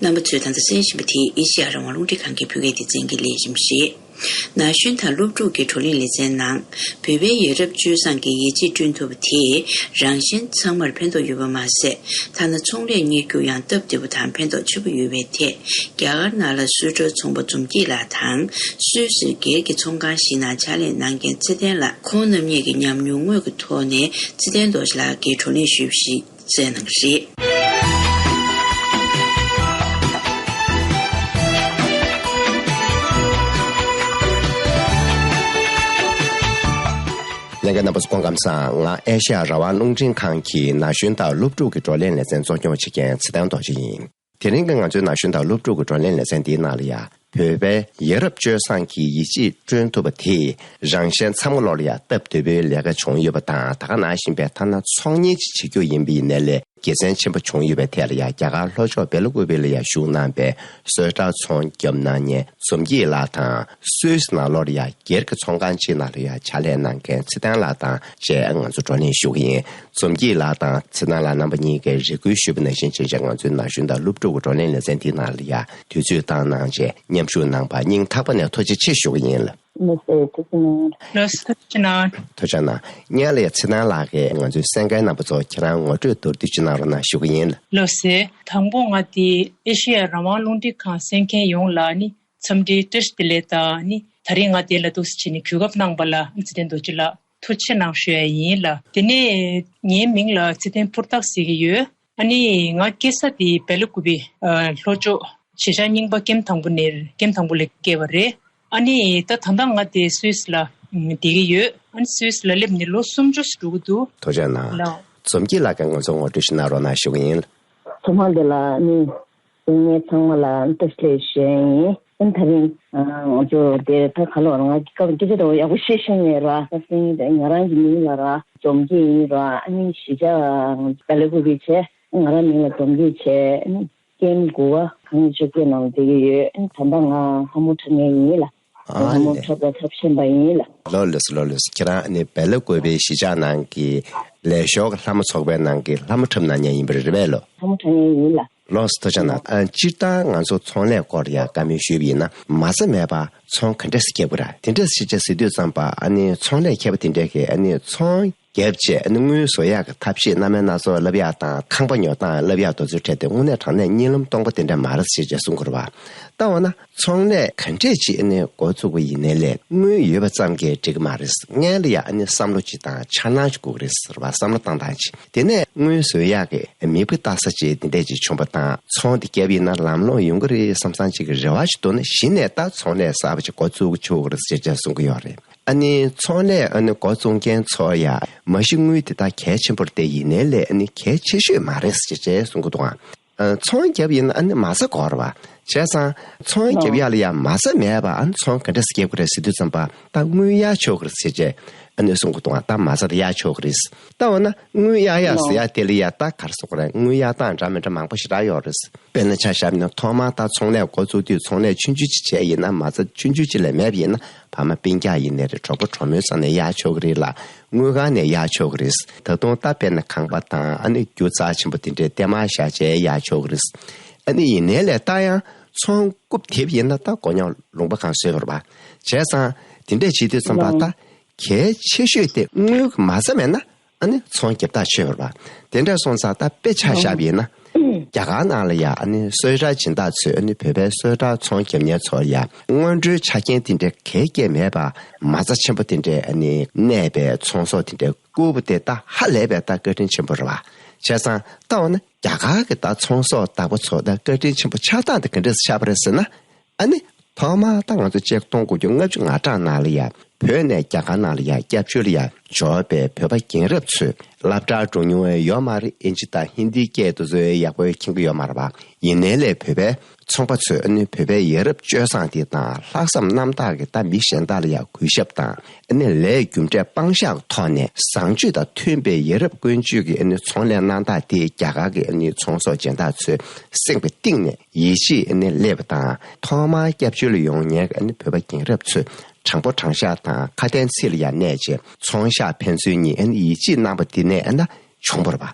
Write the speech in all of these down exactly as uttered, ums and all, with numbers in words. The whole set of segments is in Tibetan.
རྣམ་པ་ཚོས་ད་ལྟ་གསན་བཞིན་པ་དེ་ཨེ་ཤེ་ཡ་རང་དབང་རླུང་འཕྲིན་ཁང་གི་བོད་སྐད་སྡེ་ཚན་གྱི་ལས་རིམ་རེད། ན་གཞོན་དང་སློབ་ཕྲུག་གི་བགྲོ་གླེང་ལེ་ཚན་ནང་། བོད་པའི་ཡ་རབས་སྤྱོད་བཟང་གི་ཡིད་ཆེས་བསྐྲུན་ཐུབ་པ་དེས་རང་གཞན་ཚང་མར་ཕན་ཐོགས་ཡོད་པ་མ་ཟད། ཐ་ན་ཚོང་ལས་གཉེར་རྒྱུ་ཡང་སྟབས་བདེ་པོ་དང་ཕན་ཐོགས་ཆེན་པོ་ཡོད་པའི་ཐད། རྒྱ་གར་ནང་ལ་སུའི་ཊར་ཚོང་པ་འཛོམས་སྐྱིད་ལགས་དང་སུད་སིར་སྒེར་གྱི་ཚོང་ཁང་ཞིག་ནང་ཕྱག་ལས་གནང་མཁན་ཚེ་བརྟན་ལགས། ཁོང་རྣམ་གཉིས་ཀྱི་ཉམས་མྱོང་དངོས་ཀྱི་ཐོག་ནས་ཚེ་བརྟན་རྡོ་རྗེ་ལགས་ཀྱིས་བགྲོ་གླེང་ཞུས་པ་ཞིག་གསན་གནང་གི་རེད། ལྷན་རྒྱས་རྣམ་པ་ཚོ་སྐུ་ཁམས་བཟང་། ང་ཨེ་ཤ་ཡ་རང་དབང་རླུང་འཕྲིན་ཁང་གི་ན་གཞོན་དང་སློབ་ཕྲུག་གི་བགྲོ་གླེང་ལེ་ཚན་གཙོ་སྐྱོང་བྱེད་མཁན་ཚེ་བརྟན་རྡོ་རྗེ་ཡིན། དེ་རིང་གི་ང་ཚོའི་ན་གཞོན་དང་སློབ་ཕྲུག་གི་བགྲོ་གླེང་ལེ་ཚན་འདིའི་ནང་ལ་ཡ། བོད་པའི་ཡ་རབས་སྤྱོད་བཟང་གི་ཡིད་ཆེས་བསྐྲུན་ཐུབ་པ་དེས་རང་གཞན་ཚང་མ་ལོག་ལ་ཡ་སྟབས་བདེ་པོའི་ལས་ཀ་བྱུང་ཡོད་པ་དང་། ད་ག་ནང་བཞིན་པའི་ཐ་ན་ཚོང་གཉེར་ཅིག་བྱེད་རྒྱུ་ཡིན་པ་ཡིན་ནའི་ལས་དགེ་མཚན་ཆེན་པོ་བྱུང་ཡོད་པའི་ཐད་ལ་ཡ། རྒྱ་གར་ལྷོ་ཕྱོགས་སྦེལ་ཀུ་པེ་ལ་ཡ་བཞུགས་གནང་པའི་སུའི་ཊར་ཚོང་རྒྱབ་གནང་མཁན་འཛོམས་སྐྱིད་ལགས་དང་། སུད་སི་ནང་ལོགས་ལ་ཡ་སྒེར་གྱི་ཚོང་ཁང་ཅིག་ནང་ལ་ཡ་ཕྱག་ལས་གནང་མཁན་ཚེ་བརྟན་ལགས་དང་བཅས་ང་ཚོ་བགྲོ་གླེང་ཞུ་གི་ཡིན། འཛོམས་སྐྱིད་ལགས་དང་ཚེ་བརྟན་ལགས་རྣམ་པ་གཉིས་ཀས་རེ་སྐུལ་ཞུས་པ་ནང་བཞིན་བྱས་བྱས་ང་ཚོའི་ན་གཞོན་དང་སློབ་ཕྲུག་གི་བགྲོ་གླེང་ལེ་ཚན་འདིའི་ནང་ལ་ཡ་དུས་ཚོད་བཏང་གནང་བྱས་མཉམ་ཞུགས་གནང་བར་སྙིང་ཐག་པ་ནས་ཐུགས་རྗེ་ཆེ་ཞུ་གི་ཡིན་ལགས། ལགས་སོ། ཐུགས་རྗེ་གནང་། ལགས་སོ། ཐུགས་རྗེ་གནང་། ཐུགས་རྗེ་གནང་། སྔོན་ལ་ཡ་ཚེ་བརྟན་ལགས་ཀྱིས་ང་ཚོའི་གསན་མཁན་རྣམ་པ་ཚོ་ཁྱེད་རང་ངོ་སྤྲོད་མདོར་བསྡུས་ཅིག་གནང་རོགས་གནང་ཞུ་གི་ཡིན་ལགས། ལགས་སོ། དང་པོ་ང་དེ་ཨེ་ཤེ་ཡ་རང་དབང་རླུང་འཕྲིན་ཁང་གསན་མཁན་ཡོངས་ལ་ནི་འཚམས་འདྲི་བཀྲ་ཤིས་བདེ་ལེགས་དང་ནི། ད་རེས་ང་དེ་ལ་འདུག་སེ་བྱས་ནས་གོ་སྐབས་གནང་པ་ལ་ཚེ་བརྟན་རྡོ་རྗེ་ལགས་ཐུགས་རྗེ་གནང་ཞུ་ཡ་ཡིན་ལགས། དེ་ནས་ངའི་མིང་ལ་ཚེ་བརྟན་ཕུར་ཐག་ཟེར་གྱི་ཡོད། ཨ་ནི་ང་སྐྱེས་ས་དེ་སྦེལ་ཀོབ་པི་ལྷོ་ཕྱོགས་གཞིས་ཆགས་རྙིང་པ་ཀེམ་དང་པོ་ནས་ཀེམ་དང་པོ་ལ་སྐྱེས་པ་རེད། ཨ་ནི་ད་ད་ལྟ་ང་དེ་སུད་སི་ལ་བསྡད་ཀྱི་ཡོད། ཨ་ནི་སུད་སི་ལ་སླེབས་ནས་ལོ་སུམ་ཅུ་ཞིག་འགྲོ་གི་འདུག། ཐུགས་རྗེ་གནང་། ལགས། འཛོམས་སྐྱིད་ལགས་ཀྱིས་ང་ཚོ་ངོ་སྤྲོད་ཞིག་གནང་རོགས་གནང་ཞུ་གི་ཡིན། ཐོག་མར་དེ་ལ་ནི་སྐྱེ་དམན་ཚང་མ་ལ་བཀྲ་ཤིས་བདེ་ལེགས་ཞུ་ཡ་ཡིན། ཨ་ནི་ད་རིང་ང་ཚོ་དེ་ད་ག་ལོར་ང་སྐད་ཆ་དེ་ཡག་པོ་ཤེས་ཤེས་ནས་ར་ད་སེང་ང་རང་གི་མིང་ལ་ར་འཛོམས་སྐྱིད་ཡིན་ར། ཨ་ནི་གཞིས་ཆགས་སྦེལ་ཀོབ་པི་བྱས། ང་རང་མིང་ལ་འཛོམས་སྐྱིད་བྱས། ཨ་ནི་ཀེམ་དགུ་པ་ཁང་ཆོས་སྐྱིད་ནང་བསྡད་ཀྱི་ཡོད། ཨ་ནི་ད་ལྟ་ང་ལྷ་མོ་འཁྲབ་མཁན་ཡིན་ལགས། ཨ་ལྷ་མོ་ལེ། འཁྲབ་དང་འཁྲབ་བཞིན་པ་ཡིན་ལགས། ལགས་ལགས་སོ། ལགས་ལགས་སོ། ཁྱེད་རང་ཨ་ནི་སྦེལ་ཀོབ་པི་གཞིས་ཆགས་ནང་གི་ལས་ཞོར་གྱི་ལྷ་མོ་ཚོགས་པའི་ནང་གི་ལྷ་མོ་འཁྲབ་གནང་མཁན་ཡིན་པ་རེད་པས་ལགས། ལྷ་མོ་འཁྲབ་མཁན་ཡིན་ལགས། ལགས་སོ། ཐུགས་རྗེ་གནང་། ཨ་སྤྱིར་བཏང་ང་ཚོ་ཚོང་ལས་སྐོར་ཡ་བཀའ་མོལ་ཞུས་པ་ཡིན་ན་མ་རྩ་མེད་པ་ཚོང་ག་འདྲས་སེ་རྒྱབ་ཀྱི་རེད། དེ་འདྲས་སེ་བྱས་ཟེར་དུས་ཙམ་པ་ཨ་ནི་ཚོང་ལས་མཁས་པ་དེ་འདྲས་ཀྱིས་ཨ་ནི་ཚོང་རྒྱབ་བྱས་ཨ་ནི་དངུལ་བཟོ་ཡག་གི་ཐབས་ཤེས་སྣ་མིན་སྣ་ཚོགས་ལབ་ཡག་དང་ཁང་པ་ཉོ་སྟངས་ལབ་ཡག་དེ་ཚོའི་གྲས་དེ་དངོས་གནས་དྲང་གནས་གཉིད་ལམ་སྟོང་པ་དེ་འདྲ་མ་རེད་ཟེར་བྱས་གསུང་གི་རེད་པ། ད་འོ་ན་ཚོང་ལས་ག་འདྲས་ཅིག་ཨ་ནི་འགོ་བཙུགས་པ་ཡིན་ནའི་ལས་དངུལ་ཡོད་པ་ཙམ་གྱིས་འགྲིག་གི་མ་རེད། སྔོན་ལ་ཡ་ཨ་ནི་བསམ་བློ་ཅིག་དང་འཆར་སྣང་ཅིག་དགོས་ཀྱི་རེད་ཟེར་བ། བསམ་བློ་བཏང་སྟངས་ཅིག། དེ་ནས་དངུལ་བཟོ་ཡག་གི་མིག་དཔེ་ལྟ་ས་ཅིག་དེ་འདྲས་ཅིག་བྱུང་བ་དང་། ཚོང་དེ་བརྒྱབ་ཡིན་ན་ལམ་ལྷོང་ཡོང་གི་རེད་བསམ་བསམ་ཅིག་གི་རེ་བ་ཅིག་འདུག་ན་གཞི་ནས་ད་ཚོང་ལས་གསར་པ་ཅིག་འགོ་བཙུགས་ཆོག་གི་རེད་ཟེར་བྱས་གསུང་གི་ཡོད་རེད། ཨ་ནི་ཚོང་ལས་ཨ་ནི་འགོ་བཙུགས་མཁན་ཚོ་ཡ་མ་གཞི་དངུལ་དེ་དག་གལ་ཆེན་པོ་རེད་དེ་ཡིན་ནའི་ལས་ཨ་ནི་གལ་ཆེ་ཤོས་མ་རེད་ཟེར་བྱས་གསུང་གི་འདུག་ཨང་། ཨ་ཚོང་བརྒྱབ་ཡིན་ན་ཨ་ནི་མ་རྩ་དགོས་རེད་པ། བྱས་ཙང་ཚོང་བརྒྱབ་ཡག་ལ་ཡ་མ་རྩ་མེད་པ་ཨ་ནི་ཚོང་ག་འདྲས་བརྒྱབ་དགོས་རེད་ཟེར་དུས་ཙམ་པ་ད་དངུལ་གཡར་ཆོག་གི་རེད་ཟེར་བྱས་ཨ་ནི་གསུང་གི་འདུག་ཨང་། ད་མ་རྩ་དེ་གཡར་ཆོག་གི་རེད། ད་འོ་ན་དངུལ་གཡར་ཡག་ཟེར་ཡག་དེ་ལ་ཡ་ད་ག་རེ་ཟེར་དགོས་རེད། དངུལ་གཡར་སྟངས་འདྲ་མི་འདྲ་མང་པོ་ཞེ་དྲག་ཡོད་རེད། དཔེར་ན་ཆ་བཞག་ན་ཐོག་མར་ད་ཚོང་ལས་འགོ་བཙུགས་དུས་ཚོང་ལས་ཆུང་ཆུང་ཅིག་བྱས་ཡིན་ན་མ་རྩ་ཆུང་ཆུང་ཅིག་ལས་མེད་པ་ཡིན་ན་ཕ་མ་སྤུན་ཀྱག་ཡིན་ནའི་རེད། གྲོགས་པོ་གྲོགས་མོའི་ས་ནས་གཡར་ཆོག་གི་རེད་ལ། དངུལ་ཁང་ནས་གཡར་ཆོག་གི་རེད། ད་དུང་ད་དཔེར་ན་ཁང་པ་དང་ཨ་ནི་རྒྱུ་རྩ་ཆེན་པོ་དེ་འདྲའི་གཏའ་མར་བཞག་བྱས་གཡར་ཆོག་གི་རེད། ཨ་ནི་ཡིན་ནའི་ལས་ད་ཡང་ཚོང་རྐུབ་རྡིབ་ཡིན་ན་ད་མགོ་རྙོག་ལུང་པ་གང་བཟོས་པ་རེད་པ། བྱས་ཙང་དེ་འདྲས་བྱེད་དུས་ཙམ་པ་ད་གལ་ཆེ་ཤོས་དེ་དངུལ་གྱི་མ་རྩ་མེད་ན་ཨ་ནི་ཚོང་རྒྱབ་ཐག་ཆོད་པ་རེད་པ། དེ་འདྲ་སོང་ཙང་ད་དཔེ་ཆ་བཞག་པ་ཡིན་ན། རྒྱ་གར་ནང་ལ་ཡ་ཨ་ནི་གསོལ་རས་སྦྱིན་བདག་ཚོས་ཨ་ནི་བོད་པའི་གསོལ་རས་ཚོང་རྒྱབ་མཁན་ཚོར་ཡ་སྔོན་འགྲོའི་ཆ་རྐྱེན་དེ་འདྲའི་གལ་གལ་མེད་པ་མ་རྩ་ཆེན་པོ་དེ་འདྲའི་ཨ་ནི་གནས་པའི་ཚོང་ཟོག་དེ་འདྲའི་བསྐུར་བ་དེ་ད་ཧ་ལས་པའི་ད་བཀའ་དྲིན་ཆེན་པོ་རེད་པ། བྱས་ཙང་ད་འོ་ན་རྒྱ་གར་གྱི་ད་ཚོང་ཟོག་བདག་པོ་ཚོ་ད་བཀའ་དྲིན་ཆེན་པོ་ཆགས་སྟངས་དེ་ག་འདྲས་ཆགས་པ་རེད་ཟེར་ན། ཨ་ནི། ཐོག་མར་ད་ང་ཚོ་ཆིག་སྟོང་དགུ་བརྒྱ་ལྔ་བཅུ་ང་གྲངས་ནང་ལ་ཡ་བོད་ནས་རྒྱ་གར་ནང་ལ་ཡ་སྐྱབས་བཅོལ་ལ་ཡ་འབྱོར་བའི་བོད་པ་རྒན་རབས་ཚོས་སློབ་གྲྭར་འགྲོ་མྱོང་ཡོད་མ་རེད། ཨིན་ཇི་དང་ཧིན་དིའི་སྐད་དེ་ཚོ་ཡག་པོ་མཁྱེན་གྱི་ཡོད་མ་རེད་པ། ཡིན་ནའི་ལས་བོད་པའི་ཚོང་པ་ཚོས་ཨ་ནི་བོད་པའི་ཡ་རབས་སྤྱོད་བཟང་དེ་དང་ལྷག་བསམ་རྣམ་དག་གིས་ད་མི་གཞན་དག་ལ་ཡ་གུས་ཞབས་དང་ཨ་ནི་ལས་རྒྱུ་འབྲས་སྤང་བཞག་གི་ཐོག་ནས་བཟང་སྤྱོད་དང་མཐུན་པའི་ཡ་རབས་ཀུན་སྤྱོད་ཀྱི་ཨ་ནི་ཚོང་ལས་གནང་སྟངས་དེ་རྒྱ་གར་གྱི་ཨ་ནི་ཚོང་ཟོག་སྦྱིན་བདག་ཚོས་གསན་པའི་སྟེང་ནས། ཡིད་ཆེས་ཨ་ནི་སླེབས་པ་དང་། ཐོག་མར་སྐྱབས་བཅོལ་ལ་ཡོང་མཁན་གྱི་ཨ་ནི་བོད་པ་རྒན་རབས་ཚོས་དྲང་པོ་དྲང་བཞག་དང་ཁ་དན་ཚིག་ལ་ཡང་གནས་བྱས་ཚོང་ཤག་ཕན་ཚུན་གཉིས་ཨ་ནི་ཡིད་ཆེས་གནང་པ་དེ་ནས་ཨ་ནི་བྱུང་བ་རེད་པ།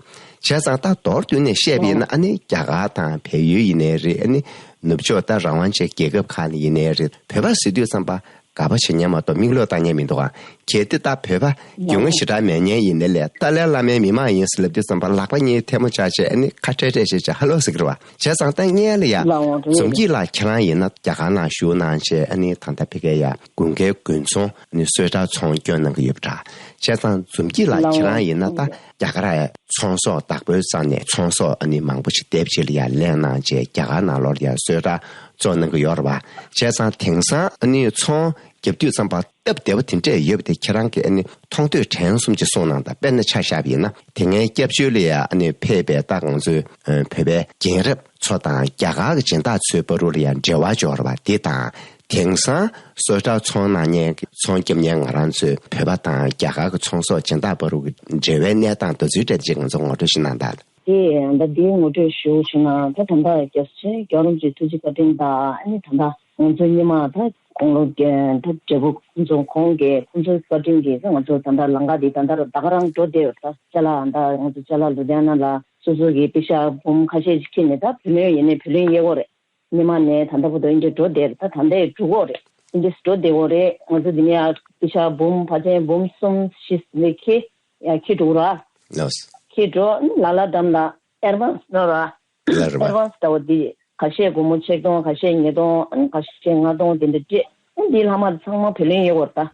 བྱས་ཙང་ད་མདོར་བསྡུས་ནས་བཤད་པ་ཡིན་ན། ཨ་ནི་རྒྱ་གར་དང་བལ་ཡུལ་ཡིན་ནའི་རེད། ཨ་ནི་ནུབ་ཕྱོགས་ད་རང་དབང་ཅན་རྒྱལ་ཁབ་ཁག་ནས་ཡིན་ནའི་རེད། བོད་པ་ཟེར་དུས་ཙམ་པ་དགའ་པོ་བྱེད་མཁན་མ་གཏོགས་མིག་ལོག་བཏང་མཁན་མི་འདུག་ཨ། གལ་ཏེ་ད་བོད་པ་རྒྱུས་མངའ་ཞེ་དྲག་མེད་མཁན་ཡིན་ནའི་ལས། ཏཱ་ལའི་བླ་མའི་མི་མང་ཡིན་ཟེར་ལབ་དུས་ཙམ་པ་ལག་པ་གཉིས་ཐལ་མོ་སྦྱར་བྱས། ཨ་ནི་ཁ་བྲལ་བྲལ་བྱས་བྱས་ཧ་ལོ་ཟེར་གི་རེད་བ། བྱས་ཙང་ད་སྔོན་ལ་ཡ་ལགས་འོང་། འཛོམས་སྐྱིད་ལགས་ཁྱེད་རང་ཡིན་ན་རྒྱ་གར་ནང་བཞུགས་གནང་བྱས། ཨ་ནི་ད་ལྟ་ཕ་གིར་ཡ་དགུན་ཁའི་དགུན་ཚོང་ཨ་ནི་གསོལ་ཁྲག་ཚོང་སྐྱོན་གནང་གི་ཡོད་པ་འདྲ། བྱས་ཙང་འཛོམས་སྐྱིད་ལགས་ལགས་འོང་། ཁྱེད་རང་ཡིན་ན་ད་རྒྱ་གར་ཚོང་ཟོག་བདག་པོའི་རྩ་ནས་ཚོང་ཟོག་ཨ་ནི་མང་པོ་ཞིག་དེབ་ཅིག་ལ་ཡ་ལེན་གནང་བྱས་རྒྱ་གར་ནང་ལོགས་ལ་ཡ་གསོལ་ཁྲག་བཙོང་གནང་གི་ཡོད་རེད་བ། བྱས་ཙང་དེང་སང་ཨ་ནི་ཚོང་རྒྱབ་དུས་ཙམ་པ་སྟབས་བདེ་བོ་དེ་འདྲས་ཡོད་པ་དེ་ཁྱེད་རང་གིས་ཨ་ནི་མཐོང་ཐོས་དྲན་གསོ་ཅིག་གསུང་གནང་དང་། དཔེར་ན་ཆ་བཞག་པ་ཡིན་ན། དེ་སྔའི་སྐྱབས་བཅོལ་ལ་ཡ་ཨ་ནི་ཕེབས་པའི་ད་ང་ཚོའི་ཨ་བོད་པའི་རྒན་རབས་ཚོ་དང་རྒྱ་གར་གྱི་སྦྱིན་བདག་ཚོའི་བར་དུ་ལ་ཡ་འབྲེལ་བ་འབྱོར་བ་དེ་དང་། དེང་སང་གསོལ་ཁྲག་ཚོང་གནང་མཁན་གྱི་ཚོང་རྒྱབ་མཁན་ང་རང་ཚོའི་བོད་པ་དང་རྒྱ་གར་གྱི་ཚོང་ཟོག་སྦྱིན་བདག་བར་དུ་གྱི་འབྲེལ་བའི་གནས་སྟངས་དེ་ཚོའི་གྲས་དེ་ཅིག་ང་ཚོ་ངོ་སྤྲོད་ཞིག་གནང་དང་། དེ་ད་འདིའི་ངོ་སྤྲོད་ཞུ་བྱུང་ན། ད་ད་ལྟ་རྒྱལ་སྤྱི་རྒྱལ་བ་རིན་པོ་ཆེ་ཐུགས་རྗེ་བཀའ་དྲིན་དང་། ཨ་ནི་ད་ལྟ་ང་ཚོ་སྔོན་མ་ད་དགུང་ལོ་བརྒྱད་ད་བགྲེས་པོ་ཁོང་ཚོ་ཁོང་གིས་ཁོང་ཚོའི་བཀའ་དྲིན་གྱིས་ད་ང་ཚོ་ད་ལྟ་ལམ་ཁ་འདི་ད་ལྟ་ད་ག་རང་འགྲོ་བསྡད་ཡོད། ད་ཅ་ལག་ད་ང་ཚོ་ཅ་ལག་ལུ་དྷི་ཡ་ན་ལ་སོ་སོ་གི་པེ་ཤ་འབུམ་ཁ་ཤས་ཅིག་ཁྱེར་ནས། ད་བུ་ལོན་ཡིན་ནའི་བུ་ལོན་ཡོད་དགོས་རེད། སྔོན་མ་ནས་ད་ལྟ་བར་དུ་ཨིན་ཇི་འགྲོ་བསྡད་རེད། ད་ད་ལྟ་ཡང་འགྲོ་གི་རེད། ཨིན་ཇི་འགྲོ་བསྡད་ཡོད་རེད། ང་ཚོ་འདི་ནས་ཡང་པེ་ཤ་འབུམ་ཕལ་ཆེར་འབུམ་གསུམ་བཞི་ལས་ཁེ་ཡང་ཁེ་འགྲོ་ར། ལགས། ཁེ་འགྲོ་ལ་ལ་འགྲམ་ལ་ཨེར་ཝན་སི་ནོ་ར། ལ་རེད་པ། ཨེར་ཝན་སི་ལྟ་བུ་འདི་ཁ་ཤས་སྒོར་མོ་ཆིག་སྟོང་། ཁ་ཤས་ཉིས་སྟོང་། ཨ་ནི་ཁ་ཤས་ལྔ་སྟོང་དེ་འདྲ་སྤྲད། ཨ་འདི་ལྷག་མ་ཚང་མ་བུ་ལོན་ཡོད་དགོས་རེད་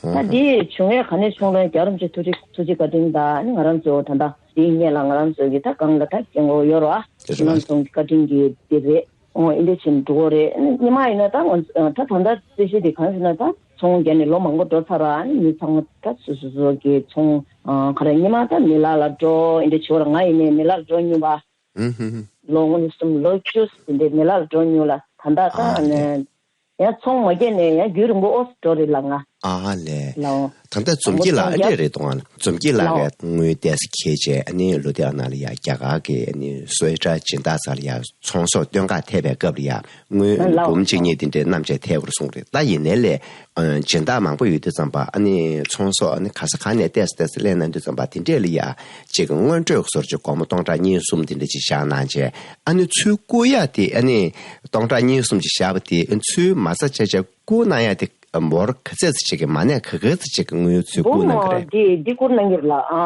ད། ད་འདི་བྱུང་ཡས་ག་ནས་བྱུང་རེད། རྒྱལ་བ་རིན་པོ་ཆེ་ཐུགས་རྗེ་ཐུགས་རྗེ་བཀའ་དྲིན་དང་། ཨ་ནི་ང་རང་ཚོ་ད་ལྟ་འདིའི་སྔོན་ལ་ང་རང་ཚོ་གི་ད་སྒང་ལ་ད་སྐྱེ་བོ་ཡོད་རེད་བ། དེ་རེད་བ། ང་རང་ཚོ་གི་བཀའ་དྲིན་གྱིས་འདི་རེད། ཨོ་ཨིན་ཇི་ཕྱིན་འགྲོ་གི་རེད། སྔོན་མ་ཡིན་ན་ད་ང་ད་ད་ལྟ་རྩོད་གཞི་དེ་གང་ཞིག་ན། ད་ཚོང་རྒྱག་ནས་ལོ་མང་པོ་འགྲོ་ཚར་ར། ཨ་ནི་མི་ཚང་མ་ད་སོ་སོ་སོ་གི་ཚོང་ག་རེ་སྔོན་མ་ད་མི་ལ་ལ་འགྲོ་ཨིན་ཇི་བྱེད་པ་ར། ང་ཡིན་ནའི་མི་ལ་ལ་འགྲོ་མྱོང་བ། ཧུམ་ཧུམ་ཧུམ། ལོ་ངོ་གསུམ་ལོ་བཅུ་དེ་འདྲའི་མི་ལ་ལ་འགྲོ་མྱོང་ལ། ད་ལྟ་ད་ཨ་ནི་ལས། ཡང་ཚོང་མ་རྒྱག་ནས་ཡང་རྒྱུན་རིང་པོ་ཨོ་འགྲོ་རེད་ལ་ང་། ཨ་ལས། ལའོ། ད་ལྟ་འཛོམས་སྐྱིད་ལགས་ཨ་འདྲས་རེད་དོ། འཛོམས་སྐྱིད་ལགས་ལའོ། ཀྱིས་དངུལ་ཏོག་ཙམ་འཁྱེར་བྱས་ཨ་ནི་ལུ་དྷི་ཡ་ན་ལ་ཡ་རྒྱ་གར་གྱི་ཨ་ནི་གསོལ་ཁྲག་སྦྱིན་བདག་ཚོ་ལ་ཡ་ཚོང་ཟོག་སྟོན་ཁ་ཐེབས་པའི་སྐབས་ལ་ཡ་དངུལ་ལའོ། འབུམ་གཅིག་གཉིས་དེ་འདྲས་བསྣམས་བྱས་ཐེབས་དགོས་གསུངས་རེད། ད་ཡིན་ནའི་ལས་ཨ་སྦྱིན་བདག་མང་པོ་ཡོད་དུས་ཙམ་པ། ཨ་ནི་ཚོང་ཟོག་ཨ་ནི་ག་ས་ག་ནས་ཏོག་ཙམ་ཏོག་ཙམ་ལེན་གནང་དུས་ཙམ་པ་དེ་འདྲས་ལ་ཡ་ཅིག་གི་སྔོན་སྤྲོད་སོར་ཅིག་སྒོར་མོ་སྟོང་ཕྲག་གཉིས་གསུམ་དེ་འདྲས་ཅིག་བཞག་གནང་བྱས། ཨ་ནི་ཚུར་བསྐུར་ཡ་དེ་ཨ་ནི་སྟོང་ཕྲག་གཉིས་གསུམ་ཅིག་བཞག་པ་དེ་ཚུར་མ་རྩ་བཅད་བྱས་བསྐུར་གནང་ཡ་དེ་འབོར་ག་ཚད་ཙམ་ཅིག་གི་མ་གནས་ག་ག་ཙམ་ཅིག་གི་དངུལ་ཚུར་བསྐུར་གནང་གི་རེད། འདི་འདི་བསྐུར་གནང་གི་རེད་ལ། ཨ་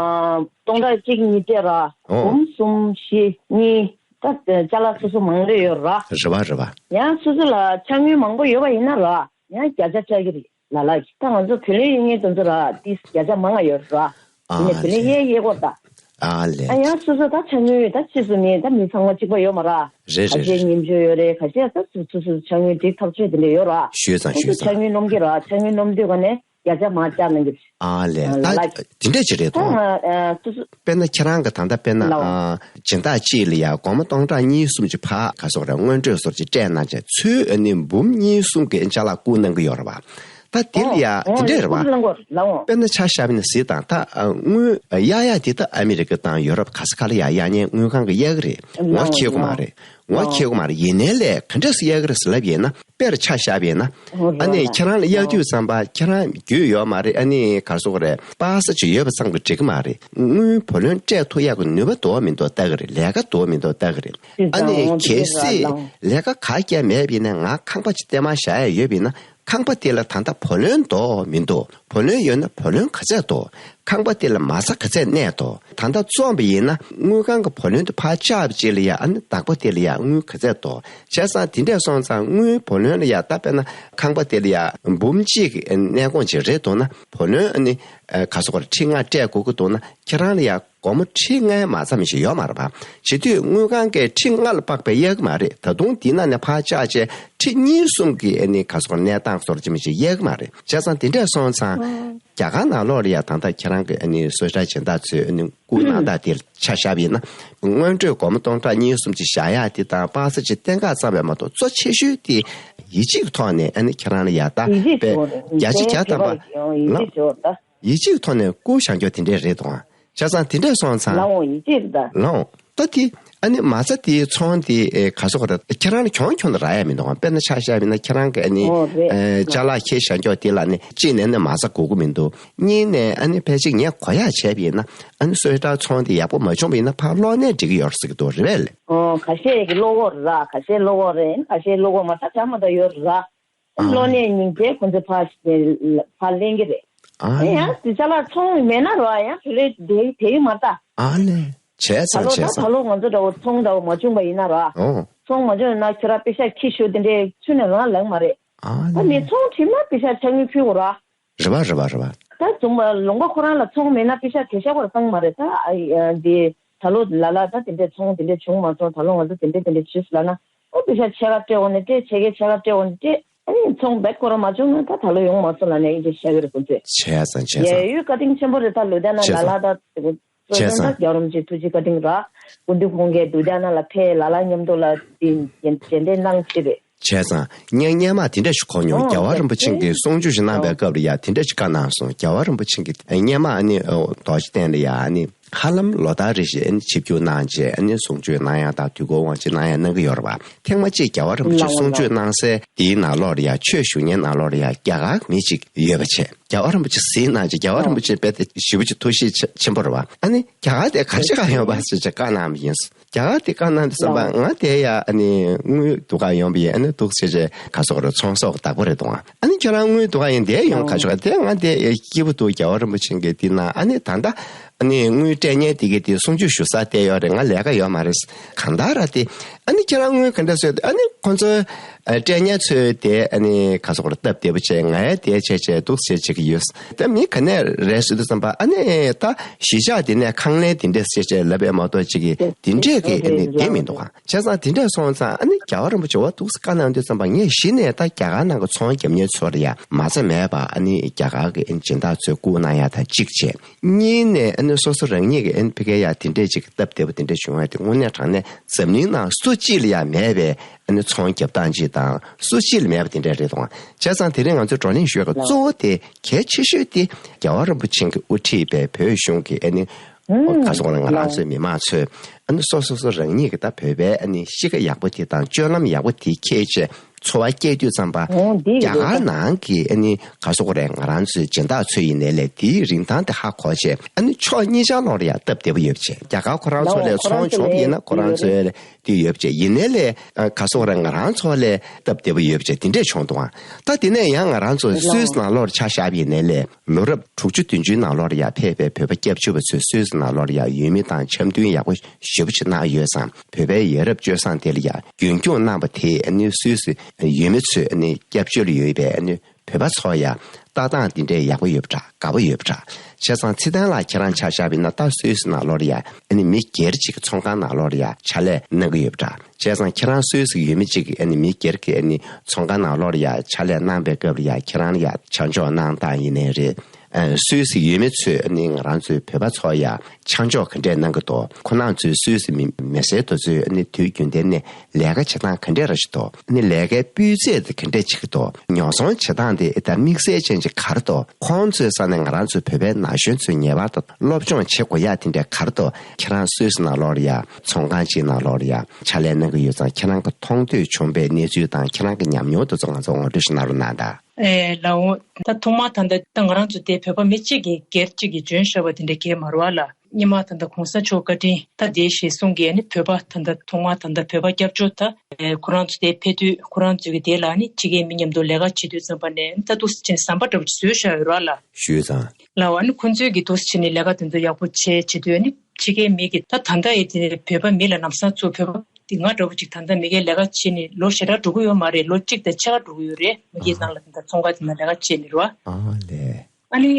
སྟོང་ཕྲག་གཅིག་གཉིས་བཅས་ར། ཨོ། འབུམ་གསུམ་བཞི་གཉིས། ད་ཅ་ལག་སོ་སོ་མང་ལོས་ཡོད་ར། རེད་བ་རེད་བ། ཡང་སོ་སོ་ལ་ཕྱག་དངུལ་མང་པོ་ཡོད་པ་ཡིན་ན་ར། ཡང་བརྒྱ་ཆ་བཅག་གི་རེད་ལ་ལ། ད་ང་ཚོ་བུ་ལོན་ཡིན་ངེས་དེ་ཚོ་ར་ཏིས་བརྒྱ་ཆ་མང་ང་ཡོད་ར། ཨ་ཡིན་ནའི་བུ་ལོན་ལས་གཡས་གཡས་སྐོར་ད། ཨ་ལས། ཨ་ཡང་སོ་སོ་ད་ཕྱག་དངུལ་ད་ཕྱིས་སུ་མིན་ད་མི་ཚང་མ་གཅིག་པ་ཡོད་མ་ར། རེད་རེད་རེད། ཁ་ཤས་ཉིན་བཅུ་ཡོད་རེད། ཁ་ཤས་ད་སོ་སོ་སོ་ཕྱག་དངུལ་སྒྲིག་ཐག་ཆོད་དེ་འདྲ་ཡོད་ར། ཞུས་ཙང་ཞུས་ཙང་། ཕྱག་དངུལ་སྣོམ་གི་ར། ཕྱག་དངུལ་སྣོམ་དུས་ག་ནས་བརྒྱ་ཆ་མར་བཅག་གནང་གི། ཨ་ལས། ཨ་ད་ལ་དེ་འདྲས་ཅིག་རེད་ད་དོ། ང་ཨ་སོ་སོ། དཔེར་ན་ཁྱེད་རང་གི་ད་ལྟ་དཔེར་ན་ལའོ། ཨ་སྦྱིན་བདག་གཅིག་ལ་ཡ་སྒོར་མོ་སྟོང་ཕྲག་གཉིས་གསུམ་ཅིག་ཕར་ག་སོགས་རེད་སྔོན་སྤྲོད་སོགས་ཅིག་སྤྲད་གནང་བྱས་ཚུར་ཨ་ནི་འབུམ་གཉིས་གསུམ་གྱི་ཅ་ལག་བསྐུར་གནང་གི་ཡོད་རེད་བ། ད་དེ་ལ་ཡ་ཨོ་དེ་འདྲས་རེད་བ། ཨོ་ལང་གོ་ལའོ། དཔེར་ན་ཆ་བཞག་པ་ཡིན་ན་གཟིགས་དང་། ད་ཨ་དངུལ་གཡར་ཡ་དེ་ད་ཨ་མི་རི་ཀ་དང་ཡོ་རོབ་ག་ས་ག་ལ་ཡ་གཡར་མཁན་དངུལ་ཁང་གིས་གཡར་གི་རེད། ངོ་ལའོ་ཁེལ་གི་མ་ལའོ། རེད། ངོ་ཁེལ་གི་མ་རེད། ཡིན་ནའི་ལས་ག་འདྲས་སེ་གཡར་གི་རེད་ཟེར་ལབ་ཡིན་ན། དཔེར་ཆ་བཞག་པ་ཡིན་ན། ཨ་ནི་ཁྱེད་རང་ལ་གཡར་དུས་ཙམ་པ་ཁྱེད་རང་རྒྱུས་ཡོད་མ་རེད། ཨ་ནི་ག་རེ་ཟེར་དགོས་རེད། པ་སེ་ཅིག་ཡོད་པ་ཙམ་གྱིས་འགྲིག་གི་མ་རེད། དངུལ་བུ་ལོན་སྤྲད་ཐུབ་ཡག་གི་ནུས་པ་འདུག་མི་འདུག་ལྟ་གི་རེད། ལས་ཀ་འདུག་མི་འདུག་ལྟ་གི་རེད། ཨ་ནི་གལ་སྲིད་ལས་ཀ་ག་རྒྱ་མེད་པ་ཡིན་ན། ང་ཁང་པ་ཅིག་གཏན་མ་བཞག་ཡ་ཡོད་པ་ཡིན་ན། ཁང་པ་དེ་ལ་ད་ལྟ་བུ་ལོན་འདུག་མི་འདུག་བུ་ལོན་ཡོད་ན་བུ་ལོན་ག་ཚད་འདུག་ཁང་པ་དེ་ལ་མ་རྩ་ག་ཚད་གནས་འདུག་ད་ལྟ་བཙོངས་པ་ཡིན་ན་དངུལ་ཁང་གི་བུ་ལོན་དེ་ཕར་བཅག་པ་ཅིག་ལ་ཡ་ཨ་ནི་བདག་པོ་དེ་ལ་ཡ་དངུལ་ག་ཚད་འདུག་བྱས་ཙང་དེ་འདྲས་སོང་ཙང་དངུལ་བུ་ལོན་ལ་ཡ་ད་དཔེར་ན་ཁང་པ་དེ་ལ་ཡ་འབུམ་གཅིག་གི་གནས་སྐོང་ཅིག་རེད་འདུག་ན། བུ་ལོན་ཨ་ནི་ག་སོགས་ཁྲི་ལྔ་སྤྲད་དགོས་ཀྱི་འདུག་ན། ཁྱེད་རང་ལ་ཡ་སྒོར་མོ་ཁྲི་ལྔའི་མ་རྩ་མི་ཞིག་ཡོད་མ་རེད་པ། བྱེད་དུས་དངུལ་ཁང་གིས་ཁྲི་ལྔ་ལ་དཔག་པའི་གཡར་གྱི་མ་རེད། ད་དུང་དེའི་ནང་ནས་ཕར་བཅག་བྱས་ཁྲི་གཉིས་གསུམ་གྱི་ཨ་ནི་ག་སོགས་གནས་སྟངས་སོགས་ཅི་མི་ཞིག་གཡར་གྱི་མ་རེད། བྱས་ཙང་དེ་འདྲས་སོང་ཙང་། རྒྱ་གར་ནང་ལོགས་ལ་ཡ་ད་ལྟ་ཁྱེད་རང་གི་ཨ་ནི་གསོལ་ཁྲག་སྦྱིན་བདག་ཚོས་ཨ་ནི་བསྐུར་གནང་སྟངས་དེ་ཆ་བཞག་པ་ཡིན་ན། སྔོན་འགྲོའི་སྒོར་མོ་སྟོང་ཕྲག་གཉིས་གསུམ་ཅིག་བཞག་ཡག་དེ་དང་པ་སེ་ཅིག་གཏན་འགག་བརྩམས་པ་མ་གཏོགས། གཙོ་ཆེ་ཤོས་དེ་ཡིད་ཆེས་ཀྱི་ཐོག་ནས་ཨ་ནི་ཁྱེད་རང་ལ་ཡ་ད་ཡིད་ཆེས་པའི་ཟེར་བ་རེད། བརྒྱ་ཆ་བརྒྱ་ཐམ་པ་ཡིད་ཆེས་ཟེར་བ་ད། ཡིད་ཆེས་ཀྱི་ཐོག་ནས་བསྐུར་བཞག་རྒྱུ་དེ་འདྲས་རེད་དོ། བྱས་ཙང་དེ་འདྲས་སོང་ཙང་། ལའོ་ཡིད་ཆེས་རེད་ད། ལའོ། ད་དེ་ཨ་ནི་མ་རྩ་དེའི་ཚོང་དེ་ཨེ་ག་སོགས་རེད། ཁྱེད་རང་ལ་གྱོང་གྱོང་དུ་རག་ཡ་མི་འདུག་གམ། དཔེར་ན་ཆ་བཞག་པ་ཡིན་ན་ཁྱེད་རང་གི་ཨ་ནི་ཨོ་རེད། ཨེ་ཅ་ལག་ཁྱེར་བཞག་ཀྱོག་དེ་ལ་ནི་གཅིག་ནས་ནི་མ་རྩ་དགོས་ཀྱི་མི་འདུག་གཉིས་ནས་ཨ་ནི་ཕལ་ཆེར་ངས་གོ་ཡ་བྱས་པ་ཡིན་ན་ཨ་ནི་གསོལ་ཁྲག་ཚོང་དེ་ཡག་པོ་མ་བྱུང་བ་ཡིན་ན་ཕར་གློག་ནས་འགྲིག་གི་ཡོད་རེད་ཟེར་གྱི་འདུག་རེད་པས་ལགས། ཨོ་ཁ་ཤས་ཀྱི་གློག་འོག་རེད། ཁ་ཤས་གློག་འོག་རེད། ཁ་ཤས་གློག་འོག་མ་རྩ་བྱ་མ་ད་ཡོད་རེད། ཨ། གློག་ནས་སྙིང་རྗེ་ཁོང་ཚོས་ཕར་ཕར་ལེན་གྱི་རེད། ཨ་ཨེ་ཡང་དེ་ཅ་ལག་ཚོང་མེད་ན་རོ་ཡང་བུ་ལོས་དེ་དེ་ཡི་མ་ལྟ། ཨ་ལས། བྱས་ད་ཚར་ལོ་བྱས་ད་ཚར། ད་ལོ་ང་ཚོ་འདྲ་བོ་ཚོང་འདྲ་བོ་མ་བྱུང་པ་ཡིན་ན་རོ། ཨོ། ཚོང་མ་བྱུང་ན་ཁྱོད་རང་པེ་ཤ་ཁྱི་ཤོ་དེ་འདྲས་ཚུད་ནས་རང་ལངས་མ་རེད། ཨ་ད་ལས། མི་ཚོང་བྲིས་ན་པེ་ཤ་ཆ་ངུ་ཕུལ་དགོས་རོ། རེད་བ་རེད་བ་རེད་བ། ད་རྫོང་པ་ལུང་པ་ཁོ་རང་ལ་ཚོང་མེད་ན་པེ་ཤ་གེ་ཤ་ཁོ་ར་བཏང་མ་རེད། ད་ཨ་ཡ་འདི་ད་ལོ་ལ་ལ་ད་དེ་འདྲས་ཚོང་དེ་འདྲས་བྱུང་མ་སོང་། ད་ལོ་ང་ཚོ་དེ་འདྲས་དེ་འདྲས་བྱས་ལ་ན་ཨོ་པེ་ཤ་ཕྱེད་ཀ་སྤྲད་འོང་ནས་སྤྲད། ཕྱེད་ཀའི་ཕྱེད་ཀ་སྤྲད་འོང་ནས་སྤྲད། ཨ་ནི་ཚོང་རྦད་ཁོ་རང་མ་བྱུང་ན་ད་ད་ལོ་ཡོང་མ་སོང་ལ་ནས་ཨིན་ཇི་བཤད་གི་རེད་ཁོ་ཚོས། བྱས་ཙང་བྱས་ཡ་ཙང་། ཡོད་བཀའ་དྲིན་ཆེན་པོ་རེད། ད་ལོ་ད་ན་བྱས་ལ་ལ་ཙང་། ད་དེ་ཚོ་བྱས་ཙང་ཙང་། རྒྱལ་བ་རིན་པོ་ཆེ་ཐུགས་རྗེ་བཀའ་དྲིན་ར། སྐུ་མདུན་ཁོང་གིས་དུས་ད་ན་ལ་ཕེ་ལ་ལ་མཉམ་དུ་ལ་དེ་རྗེས་འདེད་གནང་ཆེ་རེད། བྱས་ཙང་སྔོན་སྔོན་མ་དེ་འདྲ་ཞིག་གོ་མྱོང་། ཨོ་རྒྱལ་བ་རིན་པོ་ཆེ་གིས་གསུང་ཆོས་ཞིག་གནང་བའི་སྐབས་ལ་ཡ་དེ་འདྲ་ཞིག་བཀའ་གནང་སོང་། རྒྱལ་བ་རིན་པོ་ཆེ་གིས་སྔོན་མ་ཨ་ནི་རྡོ་རྗེ་གདན་ལ་ཡ་ཨ་ནི་ཧ་ལམ་ལོ་ལྟར་རེ་བཞིན་ཨ་ནི་ཆིབས་བསྒྱུར་གནང་བྱས་ཨ་ནི་གསུང་ཆོས་གནང་ཡ་དང་དུས་འཁོར་དབང་ཆེན་གནང་ཡ་གནང་གི་ཡོད་རེད་བ། ཐེངས་མ་གཅིག་རྒྱལ་བ་རིན་པོ་ཆེ་གསུང་ཆོས་གནང་སའི་དེའི་ནང་ལོགས་ལ་ཡ་ཆོས་ཞུ་མཁན་ནང་ལོགས་ལ་ཡ་རྒྱ་གར་མི་གཅིག་ཡོད་པ་བྱས། རྒྱལ་བ་རིན་པོ་ཆེ་གཟིགས་གནང་བྱས། རྒྱལ་བ་རིན་པོ་ཆེ་དཔེ་དེ་ཞེ་པོ་ཅིག་ཐུགས་གཤིས་ཆེ་ཆེན་པོ་རེད་བ། ཨ་ནི་རྒྱ་གར་དེ་ག་རེ་བྱེད་ག་ཡོང་པ་ཟེར་བྱས་བཀའ་གནང་བ་ཡིན། རྒྱ་གར་དེ་བཀའ་གནང་དུས་ཙམ་པ་ང་དེ་ཡ་ཨ་ནི་དངུལ་སྡུག་ག་ཡོང་པ་ཡིན། ཨ་ནི་འདུག་ཟེར་བྱས་ག་སོགས་རེད། ཚོང་ཟོག་བདག་པོ་རེད་དང་། ཨ་ནི་ཁྱོད་རང་དངུལ་སྡུག་ག་ཡིན་དེ་ཡོང་ག་ཆོག་ག་དེ་ང་དེ་སྐྱིད་པོ་འདུག་རྒྱལ་བ་རིན་པོ་ཆེ་གིས་དེ་གནང་། ཨ་ནི་ད་ལྟ་ཨ་ནི་དངུལ་སྤྲད་མཁན་དེ་གིས་དེ་གསུང་ཆོས་ཞུ་ས་དེ་ཡོད་རེད། ང་ལས་ཀ་ཡོད་མ་རེད། གང་ལྟར་ར་དེ་ཨ་ནི་ཁྱེད་རང་དངུལ་ག་འདྲ་བཟོས་ཏེ་ཨ་ནི་ཁོང་ཚོ་ཨ་སྤྲད་མཁན་ཚོས་དེ་ཨ་ནི་ག་སོགས་རེད། སྟབས་བདེ་པོ་བྱས་ང་ཡ་དེ་བྱས་བྱས་འདུག་ཟེར་བྱེད་ཀྱི་ཡོད། ད་མི་ག་ནས་རེད་ཟེར་དུས་ཙམ་པ་ཨ་ནི་ད་གཞིས་ཆགས་དེ་ནས་ཁང་ལེན་དེ་འདྲས་ཟེར་བྱས་ལབ་པའི་མ་གཏོགས་ཅིག་གི་དེ་འདྲས་ཀྱི་ཨ་ནི་དེ་མི་འདུག་ག་བྱས་ཙང་དེ་འདྲས་སོང་ཙང་ཨ་ནི་རྒྱལ་བ་རིན་པོ་ཆེ་འོ་འདུག་སེ་བཀའ་གནང་དུས་ཙམ་པ་ངས་གཞི་ནས་ད་རྒྱ་གར་ནང་གི་ཚོང་རྒྱབ་མཁན་ཚོ་ལ་ཡ་མ་རྩ་མེད་པ་ཨ་ནི་རྒྱ་གར་གྱི་ཨ་ནི་སྦྱིན་བདག་ཚོས་བསྐུར་གནང་ཡ་དང་གཅིག་བྱས། གཉིས་ནས་ཨ་ནི་སོ་སོ་རང་ཉིད་ཀྱི་ཨ་ནི་ཕ་གིར་ཡ་དེ་འདྲས་ཅིག་སྟབས་བདེ་པོ་དེ་འདྲས་བྱུང་བ་དེ་དངོས་གནས་དྲང་གནས་འཛམ་གླིང་ནང་སུ་གཅིག་ལ་ཡ་མེད་པའི་ཨ་ནི་ཚོང་རྒྱབ་སྟངས་ཅིག་དང་སུ་གཅིག་ལ་མེད་པ་དེ་འདྲས་རེད་དང་། བྱས་ཙང་དེ་རིང་ང་ཚོས་བགྲོ་གླེང་ཞུ་ཡ་གི་གཙོ་བོ་དེ་གལ་ཆེ་ཤོས་དེ་རྒྱལ་བ་རིན་པོ་ཆེ་གིས་དབུ་ཁྲིད་པའི་བོད་གཞུང་གི་ཨ་ནི་ཨོ་ག་སོགས་ལ་ང་རང་ཚོའི་མི་མང་ཚོས་ཨ་ནི་སོ་སོ་སོ་རང་ཉིད་ཀྱི་ད་བོད་པའི་ཨ་ནི་གཤིས་ཀ་ཡག་པོ་དེ་དང་སྤྱོད་ལམ་ཡག་པོ་དེ་འཁྱེར་བྱས་འཚོ་བ་སྐྱེལ་དུས་ཙམ་པ་ཨོ་འདི་རྒྱ་གར་ནང་གི་ཨ་ནི་ག་སོགས་རེད། ང་རང་ཚོའི་སྦྱིན་བདག་ཚོ་ཡིན་ནའི་ལས་དེའི་རིན་ཐང་དེ་ཧ་གོ་བྱས་ཨ་ནི་ཕྱོགས་གཉིས་ཆར་ལོག་ལ་ཡ་སྟབས་བདེ་པོ་ཡོད་བྱས། རྒྱ་གར་ཁོ་རང་ཚོ་ལས་ཚོང་བྱུང་བ་ཡིན་ན་ཁོ་རང་ཚོའི་དེ་ཡོད་བྱས། ཡིན་ནའི་ལས་ག་སོགས་རེད། ང་རང་ཚོ་ལས་སྟབས་བདེ་པོ་ཡོད་བྱས་དེ་འདྲས་བྱུང་འདུག་ཨ་ད་དེ་ནས་ཡང་ང་རང་ཚོ་སུད་སི་ནང་ལོགས་ལ་ཆ་བཞག་པ་ཡིན་ནའི་ལས་ལོ་རབས་དྲུག་ཅུ་བདུན་ཅུའི་ནང་ལོགས་ལ་ཡ་ཕེབས་པའི་བོད་པ་སྐྱབས་བཅོལ་བ་ཚོས་སུད་སི་ནང་ལོགས་ལ་ཡ་ཡུལ་མི་དང་འཆམ་མཐུན་ཡག་པོ་ཞེ་པོ་ཅིག་གནང་ཡོད་ཙང་། བོད་པའི་ཡ་རབས་སྤྱོད་བཟང་དེ་ལ་ཡ་རྒྱུན་སྐྱོང་གནང་པ་དེས་ཨ་ནི་སུད་སི་ཡུལ་མི་ཚོས་ཨ་ནི་སྐྱབས་བཅོལ་ཡོད་པའི་ཨ་ནི་བོད་པ་ཚོ་ཡ་ལྟ་སྟངས་འདི་འདྲའི་ཡག་པོ་ཡོད་པ་འདྲ། དགའ་པོ་ཡོད་པ་འདྲ། བྱས་ཙང་ཚེ་བརྟན་ལགས་ཁྱེད་རང་ཆ་བཞག་པ་ཡིན་ན་ད་སུད་སི་ནང་ལོགས་ལ་ཡ་ཨ་ནི་མི་སྒེར་གཅིག་གི་ཚོང་ཁང་ནང་ལོགས་ལ་ཡ་ཕྱག་ལས་གནང་གི་ཡོད་པ་འདྲ། བྱས་ཙང་ཁྱེད་རང་སུད་སི་གི་ཡུལ་མི་གཅིག་གིས་ཨ་ནི་མི་སྒེར་གྱི་ཨ་ནི་ཚོང་ཁང་ནང་ལོགས་ལ་ཡ་ཕྱག་ལས་གནང་པའི་སྐབས་ལ་ཡ་ཁྱེད་རང་ལ་ཡ་ཆ་འཇོག་གནང་སྟངས་ཡིན་ནའི་རེད། ཨ་སུད་སི་ཡུལ་མི་ཚོས་ཨ་ནི་ང་རང་ཚོའི་བོད་པ་ཚོ་ཡ་ཆ་འཇོག་ག་འདྲས་གནང་གི་འདུག་ཁོ་རང་ཚོའི་སུད་སི་མི་མི་སེར་དེ་ཚོས་ཨ་ནི་དུས་རྒྱུན་ལྡན་ནས་ལས་ཀ་བྱེད་སྟངས་ག་འདྲས་ར་ཞིག་འདུག་ཨ་ནི་ལས་ཀའི་སྤུས་ཚད་དེ་ག་འདྲས་ཅིག་འདུག་ཉོ་ཚོང་བྱེད་སྟངས་དེ་ད་དམིགས་བསལ་ཅན་ཅིག་ག་རེ་འདུག་ཁོང་ཚོའི་ས་ནས་ང་རང་ཚོའི་བོད་པའི་ན་གཞོན་ཚོས་ངེས་པར་དུ་སློབ་སྦྱོང་བྱེད་དགོས་ཡ་དེ་འདྲས་ག་རེ་འདུག་ཁྱེད་རང་སུད་སི་ནང་ལོགས་ལ་ཡ་ཚོང་ཁང་ཅིག་ནང་ལོགས་ལ་ཡ་ཕྱག་ལས་གནང་གི་ཡོད་ཙང་ཁྱེད་རང་གི་མཐོང་ཐོས་བྱུང་བའི་གནས་ཚུལ་དང་ཁྱེད་རང་གི་ཉམས་མྱོང་དེ་ཚོ་ང་ཚོ་ངོ་སྤྲོད་ཞིག་གནང་རོགས་གནང་དང་། ཨེ་ལགས་འོ། ད་ཐོག་མར་ད་ལྟ་ད་ང་རང་ཚོ་དེ་བོད་པ་མི་གཅིག་གིས་སྒེར་གཅིག་གིས་འཇོན་ཤོར་བ་དེ་འདྲ་གས་མ་རེད་བ་ལ། སྔོན་མ་ད་ལྟ་གོང་ས་མཆོག་བཀའ་དྲིན་ད་དེ་ཞེས་གསུང་གི་ཨ་ནི་བོད་པ་ད་ལྟ་ཐོག་མར་ད་ལྟ་བོད་པ་སྐྱབས་བཅོལ་ད་ཨེ་ཁོ་རང་ཚོ་དེ་ཕེབས་དུས་ཁོ་རང་ཚོ་གི་དེ་ལ་ཨ་ནི་ཕྱི་རྒྱལ་མི་མཉམ་དུ་ལས་ཀ་བྱེད་དུས་ཙམ་པ་ནས་ད་འདུག་སེ་བྱས་ནས་ཟམ་པ་འདྲ་བོ་ཅིག་བཟོས་བཞག་ཡོད་རེད་བ་ལ། ཞུས་ཙང་། ལགས་འོ། ཨ་ནི་ཁོང་ཚོས་ཀྱིས་འདུག་སེ་བྱས་ནས་ལས་ཀ་དེ་ཚོ་ཡག་པོ་བྱས་བྱེད་དུས་ཨ་ནི་ཕྱི་རྒྱལ་མི་གིས་ད་ད་ལྟ་ཡི་དེ་བོད་པ་མི་ལ་ལམ་སང་ཚུར་བོད་པ་དེ་ང་འདྲ་བོ་ཅིག་ད་ལྟ་མི་སྒེར་ལས་ཀ་བྱས་ནས་ལོ་ཞེ་དྲག་འགྲོ་གི་ཡོད་མ་རེད། ལོ་གཅིག་དང་ཕྱེད་ཀ་འགྲོ་གི་ཡོད་རེད། མི་སྒེར་ནང་ལ་ད་ལྟ་ཚོང་ཁང་དེ་ནང་ལས་ཀ་བྱས་ནས་རེད་བ། ཨ་ལས། ཨ་ནི་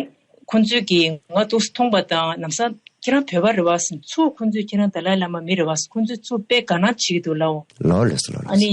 ཁོང་ཚོས་ཀྱིས་ང་འདུག་སེ་མཐོང་པ་དང་ལམ་སང་ཁྱེད་རང་བོད་པ་རེད་བ་ཟེར། ཚུར་ཁོང་ཚོས་ཁྱེད་རང་ཏཱ་ལའི་བླ་མ་མི་རེད་བ་ཟེར། ཁོང་ཚོས་ཚུར་དཔེ་དགའ་སྣང་བྱེད་ཀྱི་འདུག་ལགས་འོ། ལགས་ལགས་སོ་ལགས་ཨ་ལགས་སོ། ནི་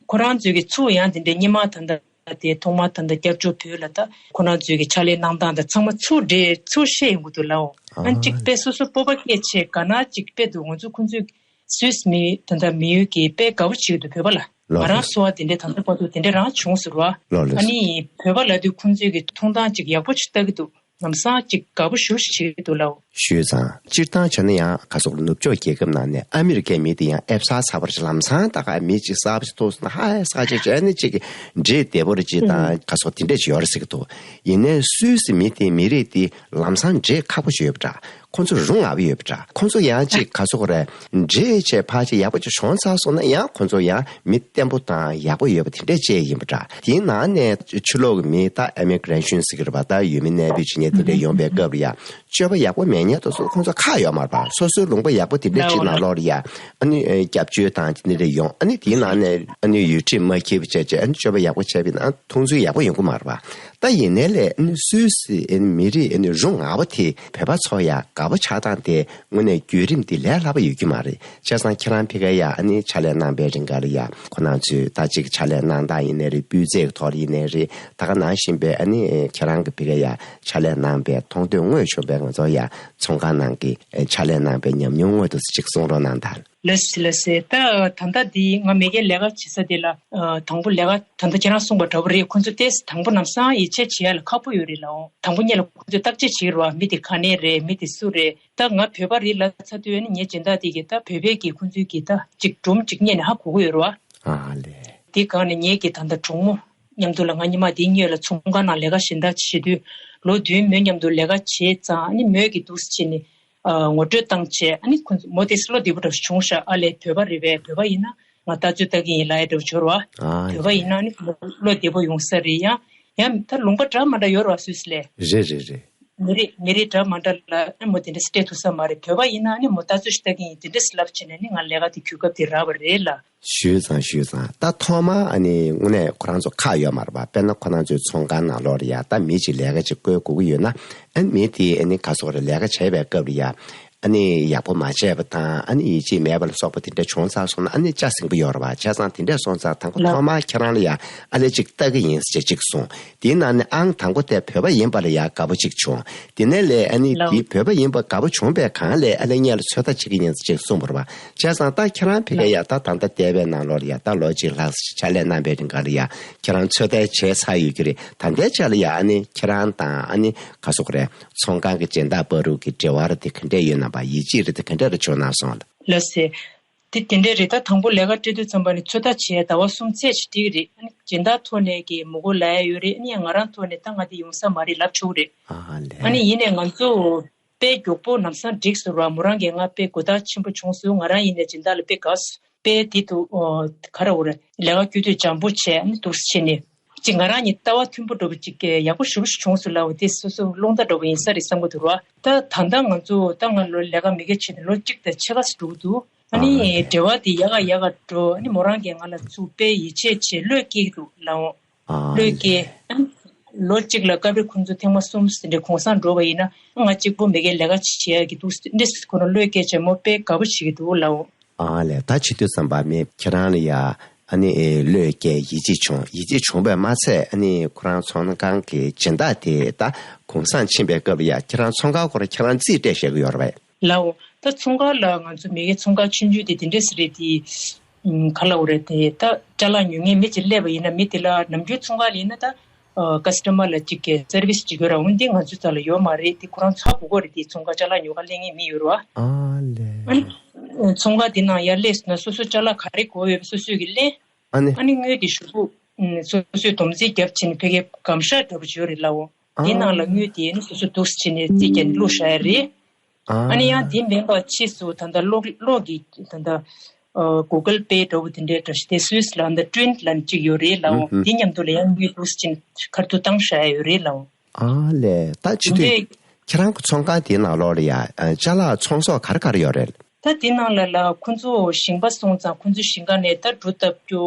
ཁོ་རང་ཚོས་ཀྱིས་ཚུར་ཡང་དེ་འདྲའི་སྔོན་མ་ད་ལྟ་དེ་ཐོག་མར་ད་ལྟ་སྐྱབས་བཅོལ་བོད་ལ་ད་ཁོ་རང་ཚོས་ཀྱི་ཕྱག་ལས་གནང་སྟངས་དང་ཚང་མ་ཚུར་འདྲེས་ཚུར་བཤད་ཡོང་གི་འདུག་ལགས་འོ། ཨ་ནི་གཅིག་དཔེ་སོ་སོ་སྤོབས་པ་སྐྱེད་ཆེད་དགའ་སྣང་གཅིག་དཔེ་འདུག་ང་ཚོ་ཁོང་ཚོས་སུད་སི་མི་ད་ལྟ་མི་ཡུལ་གྱི་དཔེ་དགའ་པོ་བྱེད་ཀྱི་འདུག་བོད་པ་ལ། ལགས་ང་རང་ཚོ་བ་དེ་འདྲའི་ད་ལྟ་བར་དུ་དེ་འདྲ་རང་བྱུང་ཟེར་བ། ལགས་ལགས། ཨ་ནི་བོད་པ་ལབ་དུས་ཁོང་ཚོས་ཀྱི་མཐོང་སྟངས་གཅིག་ཡག་པོ་ཞིག་ལྟ་གི་འདུག་ལམ་སང་གཅིག་དགའ་པོ་ཞེ་པོ་ཞིག་བྱེད་ཀྱི་འདུག་ལགས་འོ། ཞུས་ཙང་སྤྱིར་བཏང་བྱས་ན་ཡང་ག་སོགས་ནུབ་ཕྱོགས་རྒྱལ་ཁབ་ནང་ནས་ཨ་མི་རི་ཀའི་མི་དེ་ཡང་ཨེབ་གསར་གསར་པ་ཅིག་ལམ་སང་ད་ག་མི་ཅིག་གསར་པ་ཅིག་ཐུག་སོང་ན་ཧ་ཧ་གསར་ཅིག་བྱས་ནས་ཅིག་འདྲེས་བདེ་པོ་རེ་ཅིག་དང་ག་སོགས་དེ་འདྲས་ཅིག་ཡོད་རེད་ཟེར་གི་འདུག་ཡིན་ནའི་སུད་སི་མི་དེ་མི་རིགས་དེ་ལམ་སང་འདྲེས་ཁག་པོ་ཅིག་ཡོད་པ་འདྲ། ཁོང་ཚོ་རུང་ང་བ་ཡོད་པ་འདྲ། ཁོང་ཚོ་ཡང་ཅིག་ག་སོགས་རེད། འདྲེས་བྱས་ཕར་ཅིག་ཡག་པོ་ཅིག་བྱུང་ཚར་སོང་ན་ཡང་ཁོང་ཚོ་ཡང་མི་བརྟན་པོ་དང་ཡག་པོ་ཡོད་པ་དེ་འདྲས་ཅིག་ཡིན་པ་འདྲ། དེའི་ནང་ནས་ཕྱི་ལོགས་ཀྱི་མི་ད་ཨེ་མི་གྷི་རེ་ཤན་ཟེར་གི་རེད་པ། ད་ཡུལ་མི་གནས་སྤོས་བྱེད་མཁན་དེ་འདྲས་ཡོང་པའི་སྐབས་ལ་ཡང་སྤྱོད་པ་ཡག་པོ་མེད་མཁན་དེ་ཚོ་ཁོང་ཚོ་ཁག་ཡོད་མ་རེད་པ། སོ་སོའི་ལུང་པ་ཡག་པོ་དེ་འདྲས་ཅིག་ནང་ལོགས་ལ་ཡང་ཨ་ནི་སྐྱབས་བཅོལ་དང་དེ་འདྲས་ཡོང་། ཨ་ནི་དེའི་ནང་ནས་ཨ་ནི་ཡུལ་ཁྲིམས་མ་འཁྱེར་བ་བྱས་བྱས་ཨ་ནི་སྤྱོད་པ་ཡག་པོ་བྱས་པ་ཡིན་ན་མཐོང་ཚུལ་ཡག་པོ་ཡོང་གི་མ་རེད་པ། ད་ཡིན་ནའི་ལས་ཨ་ནི་སུད་སི་ཨ་ནི་མི་རིགས་ཨ་ནི་རུ་ང་བ་དེ་བོད་པ་ཚོ་ཡ་དགའ་པོ་ཆགས་སྟངས་དེ་དངོས་གནས་བརྒྱུད་རིམ་དེ་ལས་སླ་པོ་ཡོད་ཀྱི་མ་རེད། བྱས་ཙང་ཁྱེད་རང་ཕ་གི་ཡ་ཨ་ནི་ཕྱག་ལས་གནང་པའི་རིང་ག་ལ་ཡ་ཁོ་རང་ཚོས་ད་ཅིག་ཕྱག་ལས་གནང་སྟངས་ཡིན་ནའི་རེད། སྤུས་ཚད་ཀྱི་ཐོག་ལ་ཡིན་ནའི་རེད། ད་ག་ནང་བཞིན་པའི་ཨ་ནི་ཁྱེད་རང་གི་ཕ་གི་ཡ་ཕྱག་ལས་གནང་པའི་མཐོང་ཐོས་དངོས་བྱུང་པའི་ང་ཚོ་ཡ་ཚོང་ཁང་ནང་གི་ཕྱག་ལས་གནང་པའི་ཉམས་མྱོང་དངོས་དེ་ཚོ་ཅིག་གསུང་རོགས་གནང་དང་། ལགས་སེ་ལགས་སེ། ད་ད་ལྟ་འདི་ང་མ་གིར་ལས་ཀ་བྱེད་ས་དེ་ལ་ཨ་དང་པོ་ལས་ཀ་ད་ལྟ་ཁྱེད་རང་གསུངས་པ་འདྲ་པོ་རེད། ཁོང་ཚོ་ཏོག་ཙམ་དང་པོ་ལམ་སང་ཡིད་ཆེས་བྱེད་ཡ་ལ་ཁག་པོ་ཡོད་རེད་ལགས། དང་པོ་ཉིད་ལ་ཁོང་ཚོས་བརྟག་དཔྱད་བྱེད་ཀྱི་རེད་པ། མི་དེ་ག་ནས་རེད། མི་དེ་སུ་རེད། ད་ང་བོད་པ་རེད་ལབ་ཚར་དུས་ཨ་ནི་ངའི་སྦྱིན་བདག་དེ་གིས་ད་བོད་པའི་གི་ཁོང་ཚོའི་གི་ད་ཅིག་སྒྲུང་ཅིག་ཉན་ནས་ཧ་གོ་གི་ཡོད་རེད་པ། ཨ་ལས། དེ་སྒང་ནས་ངའི་གི་ད་ལྟ་གྲོགས་མོ་མཉམ་དུ་ལ་ང་ཉི་མ་དེའི་སྔོན་ལ་ཚོང་ཁང་ནང་ལས་ཀ་གཞན་དག་བྱེད་དུས་ལོ་བདུན་མོའི་མཉམ་དུ་ལས་ཀ་བྱས་ཙང་ཨ་ནི་མོས་གི་འདུག་སེ་བྱས་ནས་ཨ་ངོ་སྤྲོད་བཏང་བྱས། ཨ་ནི་ཁོང་ཚོ་མོ་དེ་བློ་བདེ་པོ་འདྲ་བྱུང་ཤག་ཨ་ལས་བོད་པ་རེད་པས། བོད་པ་ཡིན་ན་ང་ལྟ་ཚོད་ལྟ་གི་ཡིན་ལབ་ཡ་འདྲ་བོ་འབྱོར་བ། ཨ་བོད་པ་ཡིན་ན་ཨ་ནི་བློ་བདེ་པོ་ཡོང་ས་རེད། ཡང་ཡང་ད་ལུང་པ་འདྲ་མ་འདྲ་ཡོད་རེད་པ། སུད་སི་ལ། རེད་རེད་རེད། མི་རིགས་མི་རིགས་འདྲ་མ་འདྲ་ལ་ཨ་ནི་མོ་དེ་འདྲ་སྤྲད་ཐུབ་ས་མ་རེད། བོད་པ་ཡིན་ན་ཨ་ནི་མོ་ལྟ་ཚོད་ཞིག་ལྟ་གི་ཡིན་དེ་འདྲ་ལབ་བྱས་ནས་ཨ་ནི་ང་ལས་ཀ་དེ་གོ་སྐབས་དེ་རག་པ་རེད་ལགས། ཞུས་ཙང་ཞུས་ཙང་། ད་ཐོག་མར་ཨ་ནི་དངོས་གནས་ཁོ་རང་ཚོ་ཁག་ཡོད་མ་རེད་པ། དཔེར་ན་ཁོ་རང་ཚོའི་ཚོང་ཁང་ནང་ལོགས་ལ་ཡ་ད་མི་གཅིག་ལས་ཀ་ཅིག་བསྐོ་དགོས་ཀྱི་ཡོད་ན་ཨ་ནི་མི་དེས་ཨ་ནི་ག་སོགས་རེད་ལས་ཀ་བྱས་པའི་སྐབས་ལ་ཡ་ཨ་ནི་ཡག་པོ་མ་བྱས་པ་དང་ཨ་ནི་ཡིད་ཆེས་མེད་པ་ལ་སོགས་པ་དེ་འདྲ་བྱུང་ཚར་སོང་ན་ཨ་ནི་ལྕགས་ཟིང་པོ་ཡོད་རེད་པ། བྱས་ཙང་དེ་འདྲ་སོང་ཙང་དང་པོ་ལགས། ཐོག་མར་ཁྱེད་རང་ལ་ཡ་ཨ་ལས་ཅིག་ལྟ་གི་ཡིན་ཟེར་ཅིག་གསུངས། དེའི་ནང་ནས་ཨང་དང་པོ་དེ་བོད་པ་ཡིན་པ་ལ་ཡ་དགའ་པོ་ཅིག་བྱུང་། དེ་ནས་ལས་ཨ་ནི་ལགས། དེ་བོད་པ་ཡིན་པ་དགའ་པོ་བྱུང་པའི་སྒང་ལས་ཨ་ལས་སྔོན་ལ་ཚོད་ལྟ་བྱེད་ཀྱི་ཡིན་ཅེས་གསུངས་པ་རེད་པ། བྱས་ཙང་ད་ཁྱེད་རང་ཕ་གི་ལགས། ཡ་ད་ད་ལྟ་འདས་པའི་ནང་ལོགས་ལ་ཡ་ད་ལོ་གཅིག་ལྷག་ཕྱག་ལས་གནང་པའི་རིང་ག་ལ་ཡ་ཁྱེད་རང་ཚོད་ལྟ་བྱས་ཚར་ཡོད་ཀྱི་རེད། ད་ལྟའི་ཆ་ལ་ཡ་ཨ་ནི་ཁྱེད་རང་དང་ཨ་ནི་ག་སོགས་རེད་ཚོང་ཁང་གི་སྦྱིན་བདག་བར་དུ་གི་འབྲེལ་བ་རེད་དེ་ག་འདྲས་ཡོད་ན་པ། ཡིད་ཆེས་རེད་དེ་ག་འདྲས་རེ་བྱུང་གནང་སོང་ལགས། ལགས་སེ། དེ་དེ་འདྲས་རེད། ད་དང་པོ་ལས་ཀ་སྤྲད་དུས་ཙམ་པ་ནས་ཚོད་ལྟ་བྱས་ཟླ་བ་གསུམ་ཚད་ཅིག་འགྲིག་གི་རེད། ཨ་ནི་སྦྱིན་བདག་ཐོག་ནས་ཀྱི་མི་གོ་ལ་ཡ་ཡོད་རེད། ཨ་ནི་ང་རང་ཐོག་ནས་ད་ང་དེ་ཡོང་ས་མ་རེད་ལབ་ཆོག་གི་རེད། ཨ་ལས། ཨ་ནི་ཡིན་ནའི་ང་ཚོ་དཔེ་མགྱོགས་པོ་ལམ་སང་འགྲིག་སོང་ར། མོ་རང་གིས་ང་དཔེ་དགོད་བྲ་ཆེན་པོ་བྱུང་སོང་། ང་རང་ཡིན་ནའི་སྦྱིན་བདག་ལ་དཔེ་དགའ་སོང་། དཔེ་དེ་དུ་ཨོ་ག་རེ་འོ་རེད་ལས་ཀ་སྐྱོ་དུས་འཇམ་པོ་བྱས་ཨ་ནི་འདུག་སེ་བྱས་ནས་ཅིག་ང་རང་གཉིས་ལྟ་བ་མཐུན་པོ་འདྲ་པོ་ཅིག་ཡག་པོ་ཞེ་པོ་ཞིག་བྱུང་སོང་ལབ་པ་དེ་སོ་སོ་རླུང་རྟ་འདྲ་པོ་ཡིན་ས་རེད་བསམ་གྱི་འདུག་ར། ད་ད་ལྟ་ང་ཚོ་ད་ང་ལོ་ལས་ཀ་མི་དགེ་བྱས་ནས་ལོ་གཅིག་དང་ཕྱེད་ཀ་ཙམ་འགྲོ་གི་འདུག་ཨ་ནི་ཨ་འབྲེལ་བ་དེ་ཡག་ག་ཡག་ག་འགྲོ། ཨ་ནི་མོ་རང་གིས་ང་ལ་ཚུར་དཔེ་ཡིད་ཆེས་བྱེད་བློས་སྐྱེ་གི་འདུག་ལབ་འོང་། ཨ་བློས་སྐྱེ། ཨ་ནི་ལོ་གཅིག་ལ་སྐབས་རེ་ཁོང་ཚོ་ཐེངས་མ་གསུམ་ཟིན་རེ་གུང་སེང་འགྲོ་བ་ཡིན་ན་ང་གཅིག་པོ་མི་དགེ་ལས་ཀ་བྱེད་ཡག་གི་འདུག་འདྲེ་ཁོ་རང་བློས་སྐྱེ་བྱས་མོ་དཔེ་དགའ་པོ་བྱེད་ཀྱི་འདུག་ལབ་འོང་། ཨ་ལས། ད་བྱེད་དུས་ཙམ་པ་མི་ཁྱེད་རང་ལ་ཡ་ཨ་ནི་བློས་སྐྱེ་ཡིད་ཆེས་བྱུང་། ཡིད་ཆེས་བྱུང་བས་མ་ཚད་ཨ་ནི་ཁོ་རང་ཚོང་ཁང་གི་སྦྱིན་བདག་དེ་ད་གུང་སེང་ཕྱིན་པའི་སྐབས་ལ་ཡ་ཁྱེད་རང་ཚོང་ཁང་སྐོར་ཁྱེད་རང་རྩིས་སྤྲད་བཞག་གི་ཡོད་རེད་པས། ལའོ། ད་ཚོང་ཁང་ལ་ང་ཚོ་མི་དགེ་ཚོང་ཁང་ཆུང་ཆུང་དེ་དེ་འདྲས་རེད་དེ། ཨུམ་ག་ལ་འོ་རེད་དེ་ད་ཅ་ལག་ཉོ་མཁན་མི་གཅིག་སླེབས་པ་ཡིན་ན་མི་དེ་ལ་ནམ་རྒྱུན་ཚོང་ཁང་ལ་ཡིན་ན་ད་ཨ་ཀ་སི་ཊ་མར་ལ་གཅིག་གི་སར་བི་སི་གཅིག་ཡོད་ར། འོན་ཏེ་ང་ཚོ་རྩ་ལ་ཡོད་མ་རེད་དེ། ཁོ་རང་ཚ་གོ་གོ་རེད་དེ། ཚོང་ཁང་ཅ་ལག་ཉོ་ག་སླེབས་མཁན་མི་ཡོད་ར། ཨ་ལས། ཨ་ནི་ཚོང་ཁང་དེ་ནང་ཡར་སླེབས་སོང་ན་སོ་སོ་ཅ་ལག་ག་རེ་དགོས་ཡོད་པ་སོ་སོས་ཀྱི་ལེན། ཨ་ནི། ཨ་ནི་དངུལ་དེ་ཞུ་གུ་ཨུམ་སོ་སོས་སྡོམ་རྩིས་བརྒྱབ་བྱས་ནས་ཕ་གིའི་སྒམ་ཤག་འདྲ་པོ་ཅིག་ཡོད་རེད་ལའོ། ཨ། དེ་ནང་ལ་དངུལ་དེ་ནི་སོ་སོ་འདུག་སེ་བྱས་ནས་རྩིས་བརྒྱབ་ནས་བླུགས་བཞག་ཡ་རེད། ཨ། ཨ་ནི་ཡང་དེ་མིན་པ་ཕྱིས་སུ་ད་ལྟ་གློག་གློག་གི་ད་ལྟ་ཨ་གུ་གལ་པེ་འདྲ་པོ་དེ་འདྲའི་འདྲ་ཞིག་དེ་སུད་སི་ལ་ད་ཀྲིན་ལབ་ཅིག་ཡོད་རེད་ལའོ། ཨུ་ཧུ། དེ་མཉམ་དུ་ལ་ཡང་དངུལ་འདུག་སེ་བྱས་ནས་ཁ་ཐུག་བཏང་བཞག་ཡ་ཡོད་རེད་ལའོ། ཨ་ལས། ད་བྱེད་དུས་དེ་འདྲའི་ཁྱེད་རང་གི་ཚོང་ཁང་དེའི་ནང་ལོགས་ལ་ཡ་ཨ་ཅ་ལག་ཚོང་ཟོག་ག་རེ་ག་རེ་ཡོད་རེད། ད་དེ་ནང་ལ་ལ་ཁོ་ཚོ་ཞིང་པ་སོང་ཙང་ཁོ་ཚོའི་ཞིང་ཁ་ནས་ད་འབྲུ་བཏབ་རྒྱུ།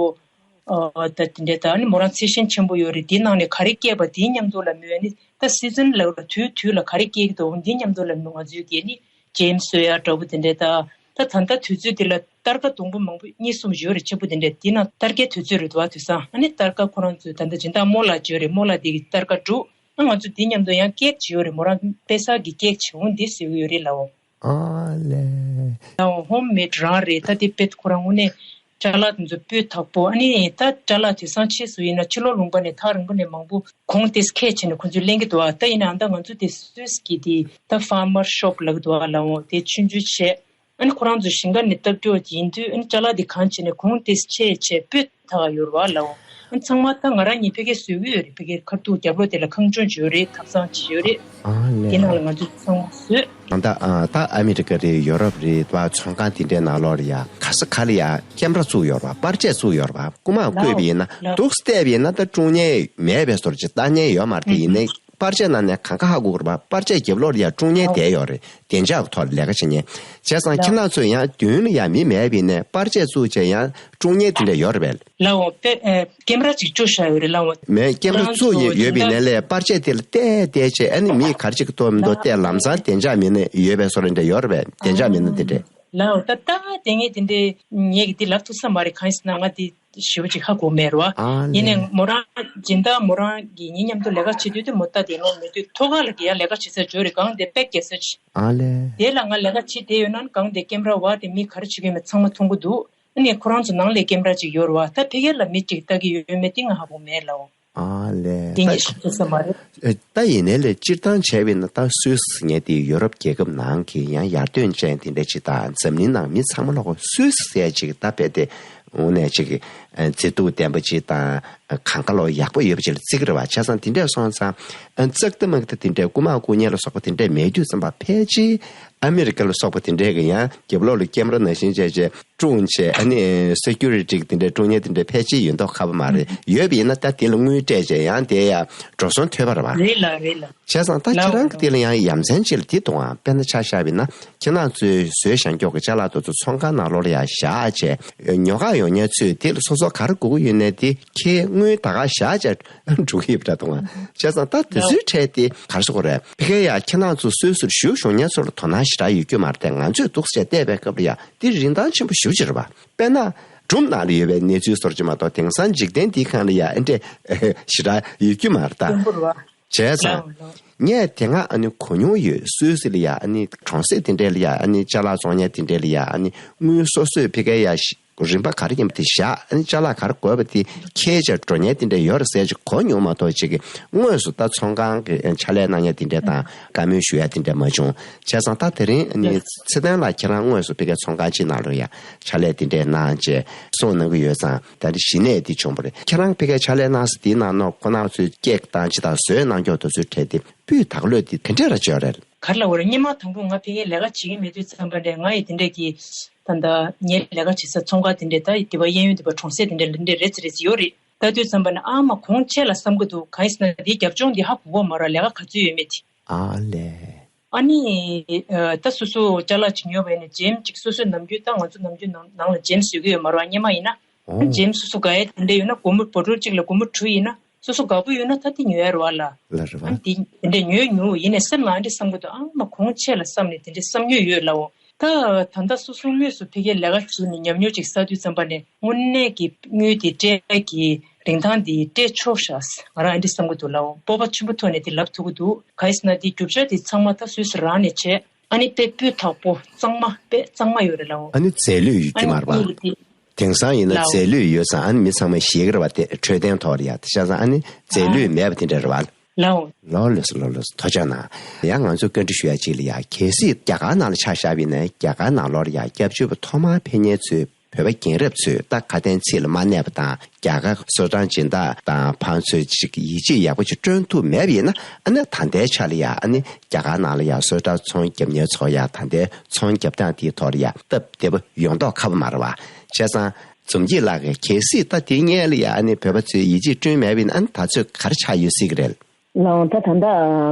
ཨ་ད་དེ་འདྲའི་ད་ནི་མོ་རང་ཚལ་ཞིང་ཆེན་པོ་ཡོད་རེད། དེའི་ནང་ནས་ག་རེ་སྐྱེས་པ་དེའི་མཉམ་དུ་ལ་མོས་ནི་ད་སི་ཛན་ལ་ལ་དུས་དུས་ལ་ག་རེ་སྐྱེ་གི་འདུག་འདི་མཉམ་དུ་ལ་མོ་ང་ཚོའི་གི་ནི་ཇེམ་བཟོ་ཡ་འདྲ་པོ་དེ་འདྲའི་ད་ད་ད་ལྟ་དུས་ཚོད་དེ་ལ་སྟར་ཀ་སྡོང་པོ་མང་པོ་གཉིས་གསུམ་ཡོད་རེད། ཆེན་པོ་དེ་འདྲའི་དེ་ནང་སྟར་ཀའི་དུས་ཚོད་རེད་འདུག་བ། དུས་སང་ཨ་ནི་སྟར་ཀ་ཁོ་རང་ཚོས་ད་ལྟ་སྦྱིན་བདག་རྨོ་ལགས་ཅིག་ཡོད་རེད། རྨོ་ལགས་དེ་གི་སྟར་ཀ་བསྒྲུགས། ཨ་ང་ཚོ་དེ་མཉམ་དུ་ཡང་ཀེག་ཅིག་ཡོད་རེད། མོ་རང་དཔེ་གསར་གི་ཀེག་ཅིག་འོང་འདི་བཟོས་ཀྱི་ཡོད་རེད་ལའོ། ཨ་ལས། ཨོ་ཧོམ་མེད་རང་རེད། ད་དེ་དཔེ་ཁོ་རང་དངོས་གནས་ ཅ་ལག་དེ་ཚོ་སྤུས་དག་པོ། ཨ་ནི་ད་ཅ་ལག་དེང་སང་ཕྱིས་སུ་ཡིན་ན་ཕྱི་ལོགས་ལུང་པ་ནས་ཐག་རིང་པོ་ནས་མང་པོ་གོང་ཏོག་ཙམ་ཁྱེར་བྱས་ནས་ཁོ་ཚོས་ལེན་གྱི་འདུག་ཨ། ད་ཡིན་ནའང་ད་ང་ཚོ་དེ་སུད་སི་གི་དེ་ད་ཕར་མར་ཤོབ་ལབ་ཀྱི་འདུག་ཨ་ལགས་འོ། དེ་ཆུང་ཆུང་བྱས། ཨ་ནི་ཁོ་རང་ཚོ་ཞིང་ཁ་ནས་བཏབ་རྒྱུ་ཡིན་དུས། ཨ་ནི་ཅ་ལག་དེ་གང་བྱས་ནས་གོང་ཏོག་ཙམ་ཆེ་ཆེ་སྤུས་དག་ཡོད་རེད་བ་ལགས། ཨ་ནི་ཚང་མ་ད་ང་རང་གཉིས་ཕ་གིར་བཟོ་གི་ཡོད་རེད། ཕ་གིར་ཁ་ཐུག་རྒྱབ་ལོགས་དེ་ལ་ཁང་ཆུང་ཅིག་ཡོད་རེད། ཐབ་ཚང་ཅིག་ཡོད་རེད། ཨ་ལས། དེ་ནང་ལ་ང་ཚོ་ཚང་མ་བཟོས། ཨ་ད་ཨ་ད་ཨ་མི་རི་ཀ་རེད། ཡོ་རོབ་རེད་བ། ཚོང་ཁང་དེ་འདྲའི་ནང་ལོགས་ལ་ཡ་ག་ས་ག་ལ་ཡ་ཀེམ་ར་བཙུགས་ཡོད་རེད་བ། པར་ཆས་བཙུགས་ཡོད་རེད་བ། རྐུ་མ་བརྐོས་པ་ཡིན་ན། ལགས། འདུག་སེ་བལྟས་པ་ཡིན་ན་ད་དཀྲུག་ཉེན་མེད་པའི་བཟོ་འདྲ་ཅིག་ལྟ་ཉན་ཡོད་མ་རེད། དེ་ཡིན་ནའི་པར་ཆས་ནང་ནས་གང་ག་ཧ་གོ་གི་རེད་བ། པར་ཆས་རྒྱབ་ལོགས་ལ་ཡ་དཀྲུག་ཉེན་བསྡད་ཡོད་རེད། བདེ་འཇགས་ཀྱི་ཐོག་ལ་ལས་ཀ་བྱེད་ཉན། བྱས་ཙང་ཁྱེད་རང་ཚོས་ཡང་མདུན་ལ་ཡ་མི་མེད་པ་ཡིན་ནའི་པར་ཆས་བཙུགས་བྱས་ཡང་དཀྲུག་ཉེན་དེ་འདྲ་ཡོད་རེད་པས། ལགས་འོ། པེ་ཨེ་ཀེམ་ར་ཅིག་བཅུག་བཞག་ཡོད་རེད་ལགས་འོ། མེད། ཀེམ་ར་བཙུགས་ཡོད་པའི་ནང་ལ་པར་ཆས་དེ་ལ་བལྟས་བལྟས་བྱས། ཨ་ནི་མིས་ག་རེ་བྱེད་ཀྱི་འདུག་མི་འདུག་བལྟས། ལམ་སང་བདེ་འཇགས་མིན་ན་ཡོད་པའི་བཟོ་འདྲ་འདྲ་ཡོད་རེད་པས། བདེ་འཇགས་མིན་ན་དེ་འདྲས། ལགས་འོ། ད་ལྟ་དེ་ངས་དེ་འདྲས་ངས་ཀྱིས་དེ་ལབ་ཐུབ་ས་མ་རེད། གང་ཡིན་ཟེར་ན་ང་དེ་ཞེ་པོ་ཅིག་ཧ་གོ་མེད་རེད་བ། ཨ་ཡིན་ནའི་ལས། མོ་རང་སྦྱིན་བདག་མོ་རང་གིས་ངེད་མཉམ་དུ་ལས་ཀ་བྱེད་དུས་དེ་མོ་ད་དེ་ནོར་མེད་དུས་ཐོག་ཁ་ལ་དེ་ཡང་ལས་ཀ་བྱེད་ས་ཅིག་ཡོད་རེད། སྒང་དེ་དཔེ་རྒྱག་ས་ཅིག་ཨ་ལས། དེ་ལ་ང་ལས་ཀ་བྱེད་བསྡད་ཡོད་ན་སྒང་དེ་ཀེམ་ར་བ་དེ་མི་ག་རེ་བྱེད་ཀྱི་ཡོད་མེད་ཚང་མ་མཐོང་གི་འདུག་ཨ་ནི་ཁོ་རང་ཚོ་ནང་ལ་ཀེམ་ར་ཅིག་ཡོད་རེད་བ། ད་ཕ་གིར་ལ་མི་གཅིག་ལྟ་གི་ཡོད་མེད་དེ་ང་ཧ་གོ་མེད་ལགས་འོ། ཨ་ལས། དེ་ངས་ད་ཞིབ་ཕྲ་ས་མ་རེད། ཨ་ད་ཡིན་ནའི་ལས་སྤྱིར་བཏང་བྱས་པ་ཡིན་ན་ད་སུད་སི་ངས་དེ་ཡོ་རོབ་རྒྱལ་ཁབ་ནང་གི་ཡང་ཡར་ཐོན་ཅན་དེ་འདྲ་ཅིག་དང་འཛམ་གླིང་ནང་མི་ཚང་མ་ལོག་སུད་སི་ཟེར་ཅིག་ད་དཔེ་དེ་དངོས་གནས་ཅིག་ཨ་མཛེས་སྡུག་ལྡན་པ་ཅིག་དང་གང་ག་ལོག་ཡག་པོ་ཡོད་པ་ཅིག་ལ་བརྩི་གི་རེད་བ། བྱས་ཙང་དེ་འདྲས་སོང་ཙང་ཨ་ཙག་ཏི་མག་ཏི་དེ་འདྲས་རྐུ་མ་རྐུ་ཉེན་ལ་སོགས་པ་དེ་འདྲས་མེད་དུས་ཙམ་པ་ཕལ་ཆེར་ཨ་མི་རི་ཀ་ལ་སོགས་པ་དེ་འདྲས་ཀྱི་ཡང་རྒྱབ་ལོགས་ལ་ཀེམ་ར་ནང་བཞིན་བྱས་བྱས། དཀྲུགས་བྱས། ཨ་ནི་སེ་ཀུ་རི་ཊི་དེ་འདྲའི་དཀྲུགས་ཉེན་དེ་འདྲའི་ཕལ་ཆེར་ཡོད་མདོག་ཁ་པོ་མ་རེད། ཡོད་པ་ཡིན་ན་ད་དེ་ལ་དངུལ་སྤྲད་བྱས་ཡང་དེ་ཡང་འགྲོ་སོང་ཐོབ་པ་རེད་བ། རེད་ལགས་རེད་ལགས། བྱས་ཙང་ད་ལགས་ཁྱེད་རང་གི་དེ་ལ་ཡང་ཡ་མཚན་ཅིག་ལ་དེ་གཏོང་ཨ། དཔེར་ན་ཆ་བཞག་པ་ཡིན་ན་ཁྱེད་རང་ཚོས་བཟོས་བཞག་མཁན་གྱི་ཅ་ལག་དེ་ཚོ་ཚོང་ཁང་ནང་ལོགས་ལ་ཡ་བཞག་བྱས། ཉོ་ག་ཡོང་མཁན་ཚོས་དེ་ལ་སོ་སོ་ག་རེ་དགོས་ཀྱི་ཡོད་ནའི་དེ་ཁྱེད་དངུལ་ད་ག་བཞག་བྱས་འགྲོ་གི་ཡོད་པ་འདྲ་གཏོང་ཨ། བྱས་ཙང་ད་དེ་ཚོའི་གྲས་དེ་ག་རེ་ཟེར་དགོས་རེད། ཕ་གིར་ཡ་ཁྱེད་རང་ཚོ་སུད་སིར་བཞུགས་བཞུགས་མཁན་ཚོ་ལ་དོ་སྣང་ཞེ་དྲག་ཡོད་རྒྱུ་མ་རེད་དེ། ང་ཚོས་འདུག་སེ་བལྟས་པའི་སྐབས་ལ་ཡ། འདི་རིན་ཐང་ཆེན་པོ་ཞེ་པོ་ཅིག་རེད་པ། དཔེར་ན། སྒྲུང་ནང་ལ་ཡོད་པའི་གནས་ཚུལ་བཟོ་འདྲ་ཅིག་མ་གཏོགས་དེང་སང་འཇིག་རྟེན་འདིའི་སྒང་ལ་ཡ་ཨེ་འདྲས་ཞེ་དྲག་ཡོད་རྒྱུ་མ་རེད་ད། དེ་འདྲ་རེད་པ། བྱས་ཙང་། ལགས་འོ་ལགས། ངས་དེ་སྔ་ཨ་ནི་གོ་མྱོང་ཡོད། སུད་སི་ལ་ཡ་ཨ་ནི་གྲོང་གསེབ་དེ་འདྲས་ལ་ཡ་ཨ་ནི་ཅ་ལག་བཙོང་མཁན་དེ་འདྲས་ལ་ཡ་ཨ་ནི་དངུལ་སོ་སོས་ཕ་གིར་ཡ་ཞིག་རིན་པ་ག་རེ་ཡིན་པ་དེ་བཞག་ཨ་ནི་ཅ་ལག་ག་རེ་དགོས་པ་དེ་འཁྱེར་བྱས་འགྲོ་མཁན་དེ་འདྲས་ཡོད་རེད་ཟེར་ཅིག་གོ་མྱོང་མ་གཏོགས་ཅིག་གི་དངོས་སུ་ད་ཚོང་ཁང་གི་ཕྱག་ལས་གནང་མཁན་དེ་འདྲས་དང་བཀའ་མོལ་ཞུ་ཡ་དེ་འདྲས་མ་བྱུང་། བྱས་ཙང་ད་དེ་རིང་ཨ་ནི་ཚེ་བརྟན་ལགས་ཁྱེད་རང་དངོས་སུ་ཕ་གིའི་ཚོང་ཁང་ཅིག་ནང་ལ་ཡ་ཕྱག་ལས་དེ་འདྲས་གནང་བྱས་གསུང་གནང་གི་ཡོད་ཙང་ད་རེས་གཞི་ནས་དེ་བྱུང་བ་རེད། ཁྱེད་རང་ཕ་གིའི་ཕྱག་ལས་གནང་ས་དེའི་ནང་ནོ་ཁོ་ན་ཚོའི་སྐད་བཏང་ཅིག་དང་བཟོས་གནང་ཀྱོག་དེ་ཚོའི་གྲས་དེ་སྤུས་དག་ལོས་དེ་ག་འདྲས་ར་བྱས་རེད། ག་རེ་ལབ་དགོས་རེད། སྔོན་མ་དང་པོ་ང་ཕ་གིའི་ལས་ཀ་བྱེད་ཀྱི་མེད་དུས་ཙམ་པ་ནས་ང་ཡི་དེ་འདྲས་ཀྱི་ད་ལྟ་ངའི་ལས་ཀ་བྱེད་ས་ཚོང་ཁང་དེ་འདྲས་ད་དེ་བ་གཡས་གཡོན་དེ་བ་གྲོང་གསེབ་དེ་འདྲས་འདི་འདྲས་རེ་ཙམ་རེ་ཙམ་ཡོད་རེད། ལྟ་དུས་ཙམ་པ་ནས་ཨ་མ་གོང་ཆེ་ལ་བསམ་གི་འདུག་གང་ཡིན་ཟེར་ན་དེའི་རྒྱབ་ལྗོངས་འདི་ཧ་གོ་གི་མ་རེད། ལས་ཀ་ག་ཚོད་ཡོད་མེད་དེ། ཨ་ལས། ཨ་ནི། ཨ་ད་སོ་སོ་ཅ་ལག་ཅིག་ཉོས་པ་ཡིན་ན་འཇེམ་ཅིག་སོ་སོའི་ནམ་རྒྱུན་ད་ང་ཚོ་ནམ་རྒྱུན་ནང་ནང་ལ་འཇེམ་བཟོས་ཀྱི་ཡོད་མ་རེད་པ། སྔོན་མ་ཡིན་ན། ཨོ། འཇེམ་སོ་སོ་དགའ་ཡ་དེ་འདྲ་ཡོད་ན་སྒོར་མོ་བོ་ཊལ་གཅིག་ལ་སྒོར་མོ་དྲུག་ཡིན་ན་སོ་སོ་དགའ་པོ་ཡོད་ན་ད་དེ་ཉོ་ཡ་རེད་པ་ལགས། ལགས་རེད་པ། ཨ་ནི་དེ་དེ་འདྲ་ཉོས་ཉོ་ཡིན་ནའི་སེམས་ལ་ཨ་འདྲ་བསམ་གི་འདུག་ཨ་མ་གོང་ཆེ་ལ་བསམ་ནས་དེ་འདྲ་བསམ་ཡོད་ཡོད་ལགས་འོ། ད་ད་ལྟ་སོ་སོ་དངོས་སུ་ཕ་གིའི་ལས་ཀ་བྱས་ནས་ཉམས་མྱོང་ཅིག་བསགས་དུས་ཙམ་པ་ནས་དངོས་གནས་ཀྱི་དངུལ་དེ་སྤྲད་ཀྱི་རིན་ཐང་དེ་སྤྲད་ཆོག་ཤག་ང་རང་ཨ་འདྲ་བསམ་གྱི་འདུག་ལགས་འོ། སྤོབས་པ་ཆེན་པོ་ཐོག་ནས་དེ་ལབ་ཐུབ་ཀྱི་འདུག་གང་ཡིན་ཟེར་ན་དེ་རྒྱུ་ཆ་དེ་ཚང་མ་ད་སུད་སི་རང་ནས་བྱས། ཨ་ནི་དཔེ་སྤུས་དག་པོ་གཙང་མ་དཔེ་གཙང་མ་ཡོད་རེད་ལགས་འོ། ཨ་ནི་རྫས་ལུད་ཡོད་ཀྱི་མ་རེད་པ། ཨ་ནི་དེ་དེང་སང་ཡིན་ན་ལགས་འོ། རྫས་ལུད་ཡོད་ཙང་ཨ་ནི་མི་ཚང་མས་ཤེས་ཀྱི་རེད་པ། དེ་འཕྲོད་བསྟེན་ཐོག་ལ་ཡ། དེ་བྱས་ཙང་ཨ་ནི་རྫས་ལུད་ཨ་མེད་པ་དེ་འདྲ་རེད་པ། ལགས་འོ། ལགས་འོ། ལགས་སོ་ལགས་སོ་ལགས་སོ། ཐུགས་རྗེ་གནང་། ཡང་ང་ཚོས་བཀའ་འདྲི་ཞུ་ཡ་གཅིག་ལ་ཡ། གལ་སྲིད་རྒྱ་གར་ནང་ལ་ཆ་བཞག་པ་ཡིན་ན་རྒྱ་གར་ནང་ལོགས་ལ་ཡ་སྐྱབས་བཅོལ་བ་ཐོག་མར་ཕེབས་མཁན་ཚོས་བོད་པ་རྒན་རབས་ཚོས་ད་ཁ་དན་ཚིག་ལ་མ་གནས་པ་དང་རྒྱ་གར་གསོལ་ཐང་སྦྱིན་བདག་དང་ཕར་ཚུར་ཅིག་ཡིད་ཆེས་ཡག་པོ་ཅིག་བསྐྲུན་ཐུབ་མེད་པ་ཡིན་ན་ཨ་ནི་ད་ལྟའི་ཆ་ལ་ཡ་ཨ་ནི་རྒྱ་གར་ནང་ལ་ཡ་གསོལ་ཐང་ཚོང་རྒྱབ་མཁན་ཚོ་ཡ་ད་ལྟའི་ཚོང་རྒྱབ་སྟངས་དེའི་ཐོག་ལ་ཡ་སྟབས་བདེ་པོ་ཡོང་མདོག་ཁ་པོ་མ་རེད་པ། བྱས་ཙང་འཛོམས་སྐྱིད་ལགས་ཀྱིས་གལ་སྲིད་ད་དེའི་སྔོན་ལ་ཡ་ཨ་ནི་བོད་པ་ཚོས་ཡིད་ཆེས་བསྐྲུན་མེད་པ་ཡིན་ན་ཨ་ནི་ད་ཚོད་ག་རེ་ཆགས་ཡོད་སྲིད་ཀྱི་རེད། ལགས་འོ། ད་ད་ལྟ་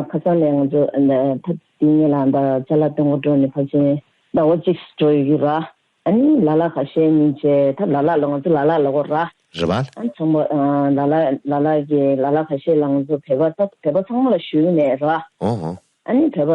ཁ་སང་ནས་ང་ཚོ་ད་དེ་ཉིན་ལ་ད་ཅ་ལག་སྟོན་ག་འགྲོ་ནས་ཕལ་ཆེར་ཟླ་བ་གཅིག་འགྲོ་ཡོད་ཀྱི་ར། ཨ་ནི་ལ་ལ་ཁ་ཤས་གཉིས་བྱས་ད་ལ་ལ་ལ་ང་ཚོ་ལ་ལ་ལ་གོ་ར། རེད་པ། ཨ་ནི་ཚང་མ་ལ་ལ་ལ་ལ་གི་ལ་ལ་ཁ་ཤས་ལ་ང་ཚོ་བོད་པ་ད་བོད་པ་ཚང་མ་ལ་ཞུས་ནས་ར། ཨོ་ཧོ། ཨ་ནི་བོད་པ་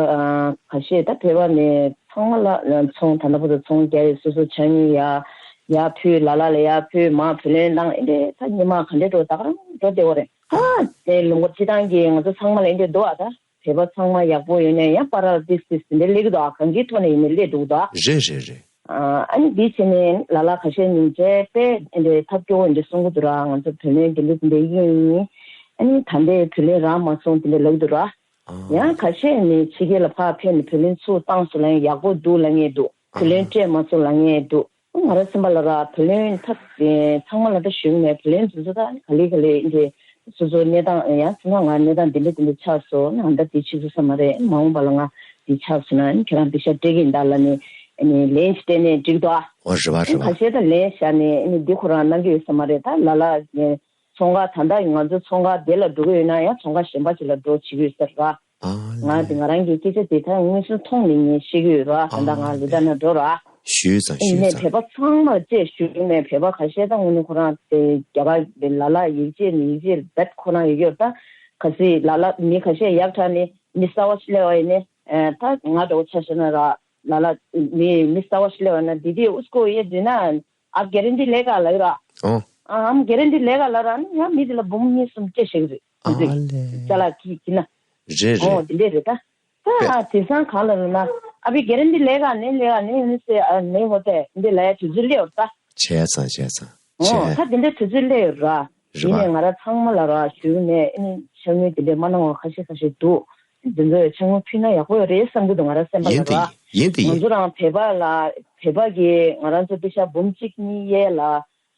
ཁ་ཤས་ད་བོད་པ་ནས་ཚང་མ་ལ་ཚོང་ད་ལྟ་བར་དུ་ཚོང་རྒྱག་རེད། སོ་སོ་ཆ་སྙོམས་ཡ་ཡ་ཕུལ། ལ་ལ་ལ་ཡ་ཕུལ། མར་བུ་ལོན་བཏང་། ཨེ་འདྲས་ད་ཉི་མ་ག་འདྲས་འགྲོ་ད་ག་རང་འགྲོ་བསྡད་པ་རེད། ཨ་དེ་ལུང་པ་སྤྱི་བཏང་གི་ང་ཚོ་ཚང་མ་ལ་ཨེ་འདྲས་འདུག་ཨ། ད་བོད་པ་ཚང་མ་ཡག་པོ་ཡོད་ནས་ཡང་པ་ར་ཏིས་ཏིས་དེ་འདྲ་སླེབས་ཀྱི་འདུག་ཨ། གང་གི་ཐོག་ནས་ཡིན་ནའི་སླེབས་འདུག་ད། རེད་རེད་རེད། ཨ་ནི་འདི་བྱས་ནས་ལ་ལ་ཁ་ཤས་ནི་མཇལ་པས་འདི་ཐབས་སྐྱོ་བོ་འདི་གསུང་གི་འདུག་ར། ང་ཚོ་བུ་ལོན་འདི་འདྲ་འདི་འདྲ་ཡིན། ཨ་ནི་ད་ལྟའི་བུ་ལོན་རག་མ་སོང་འདི་འདྲ་ལབ་འདུག་ར། ཡང་ཁ་ཤས་ནི་ཕྱི་རྒྱལ་ལ་ཕར་ཕེབས་ནས་བུ་ལོན་ཚུར་བཏང་སོང་ལབ་ཡག་པོ་འདུག་ལབ་མཁན་འདུག་བུ་ལོན་སྤྲད་མ་སོང་ལབ་མཁན་འདུག་ང་རང་སེམས་པ་ལ་ར་བུ་ལོན་ཐབས་ཚང་མ་ལ་ད་ཞུ་གི་མེད། བུ་ལོན་དེ་ཚོ་ད་ག་ལེ་ག་ལེ་འདི་སོ་སོ་གནས་སྟངས་ཡང་ཚང་མ་ང་གནས་སྟངས་འདི་འདྲ་འདི་འདྲ་ཆགས་སོང་ན་ཨ་ད་དེ་ཕྱི་ཚོ་ས་མ་རེད། མ་འོངས་པ་ལ་ང་དེ་ཆགས་སོང་ན་ཁྱེད་རང་པེ་ཤ་སྤྲད་ཀྱི་ཡིན་ད་ལབ་ནས་ཨ་ནི་ལན་ཞིག་སྤྲད་ནས་འགྲིག་འདུག་ཨ། ཨོ་རེད་བ་རེད་བ། ཁ་ཤས་ད་ལན་བཞག་ནས་ཨ་ནི་འདི་ཁོ་རང་གནང་གི་ཡོད་ས་མ་རེད། ད་ལ་ལ་ཚོང་ཁང་ད་ལྟ་ང་ཚོ་ཚོང་ཁང་དེ་ལ་འགྲོ་གི་ཡོད་ན་ཡང་ཚོང་ཁང་གཞན་པ་ཅིག་ལ་འགྲོ་བྱེད་ཀྱི་ཡོད་ས་རེད་བ། ང་དེ་ང་རང་གི་སྐད་ཆ་དེ་ད་མངོན་སུམ་མཐོང་ནས་ངས་བཤད་ཀྱི་ཡོད་ར། ད་ལྟ་ང་ལི་ཏ་ན་འགྲོ་ར། ཞུས་ཙང་ཞུས་ནས་ཙང་། བོད་པ་ཚང་མར་བཅས་ཞུ་ནས་བོད་པ་ཁ་ཤས་ད་དངོས་གནས་ཁོ་རང་དེ་རྒྱ་གར་ལ་ལ་ཡིག་ཆ་ནས་ཡིག་ཆ་རྦད་ཁོ་རང་ཡོད་ཡོད་ད། ག་ཚོད་ལ་ལ་མི་ཁ་ཤས་ཡག་དྲག་ནས་མི་གསར་བ་ཞིག་སླེབས་པ་ཡིན་ནས་ད་ང་འདྲ་བོ་ཆ་བཞག་ན་ར་ལ་ལ་མི་མི་གསར་བ་ཞིག་སླེབས་པ་ཡིན་ན་དེ་དུས་ཨུ་སྐོ་ཡེ་དུས་ན་ཨ་གེ་རེན་ཏི་ལས་ཀ་ལ་ཡོད་ར། ཨོ། ཨ་ཨམ་གེ་རེན་ཏི་ལས་ཀ་ལ་ར་ནི་ཡང་མི་དེ་ལ་འབུམ་གཉིས་གསུམ་སྐྱེ་ཤེས་རེད། ཨ་ལེ། ཅ་ལག་གི་གི་ན། རེད་རེད། ཨོ་དེ་འདྲས་རེད་ད། ད་དེང་སང་གང་ལ་རེད་ན་ཨ་བི་གེ་རེན་ཏི་ལས་ཀ་ནི་ལས་ཀ་ནི་ནི་སེ་ཨ་ནི་ཧོ་ཏེ་འདི་ལ་ཡ་དུས་ཚོད་སླེབས་ཡོད་ད། བྱས་ཙང་བྱས་ཙང་། ཨོ་བྱས། ད་དེ་འདྲས་དུས་ཚོད་སླེབས་ཡོད་ར། རེད་པ། ཡིན་ནས་ང་ར་ཚང་མ་ལ་ར་ཞུས་ནས་ཨ་ནི་ཤ་ངོས་དེ་འདྲས་མ་གནང་བ་ཁ་ཤས་ཁ་ཤས་འདུག་དེ་ཚོས་ཤ་ངོས་ཕུལ་ན་ཡག་པོ་ཡོད་རེད་བསམ་གི་འདུག་ང་ར་སེམས་པ་ཡིན་ལ་དེ་ར། ཡིན་དེ་ང་ཡིན། ཚོ་རང་བོད་པ་ལ་བོད་པ་གི་ང་རང་ཚོ་པེ་ཤ་འབུམ་གཅིག་གཉིས་གཡས་ལ།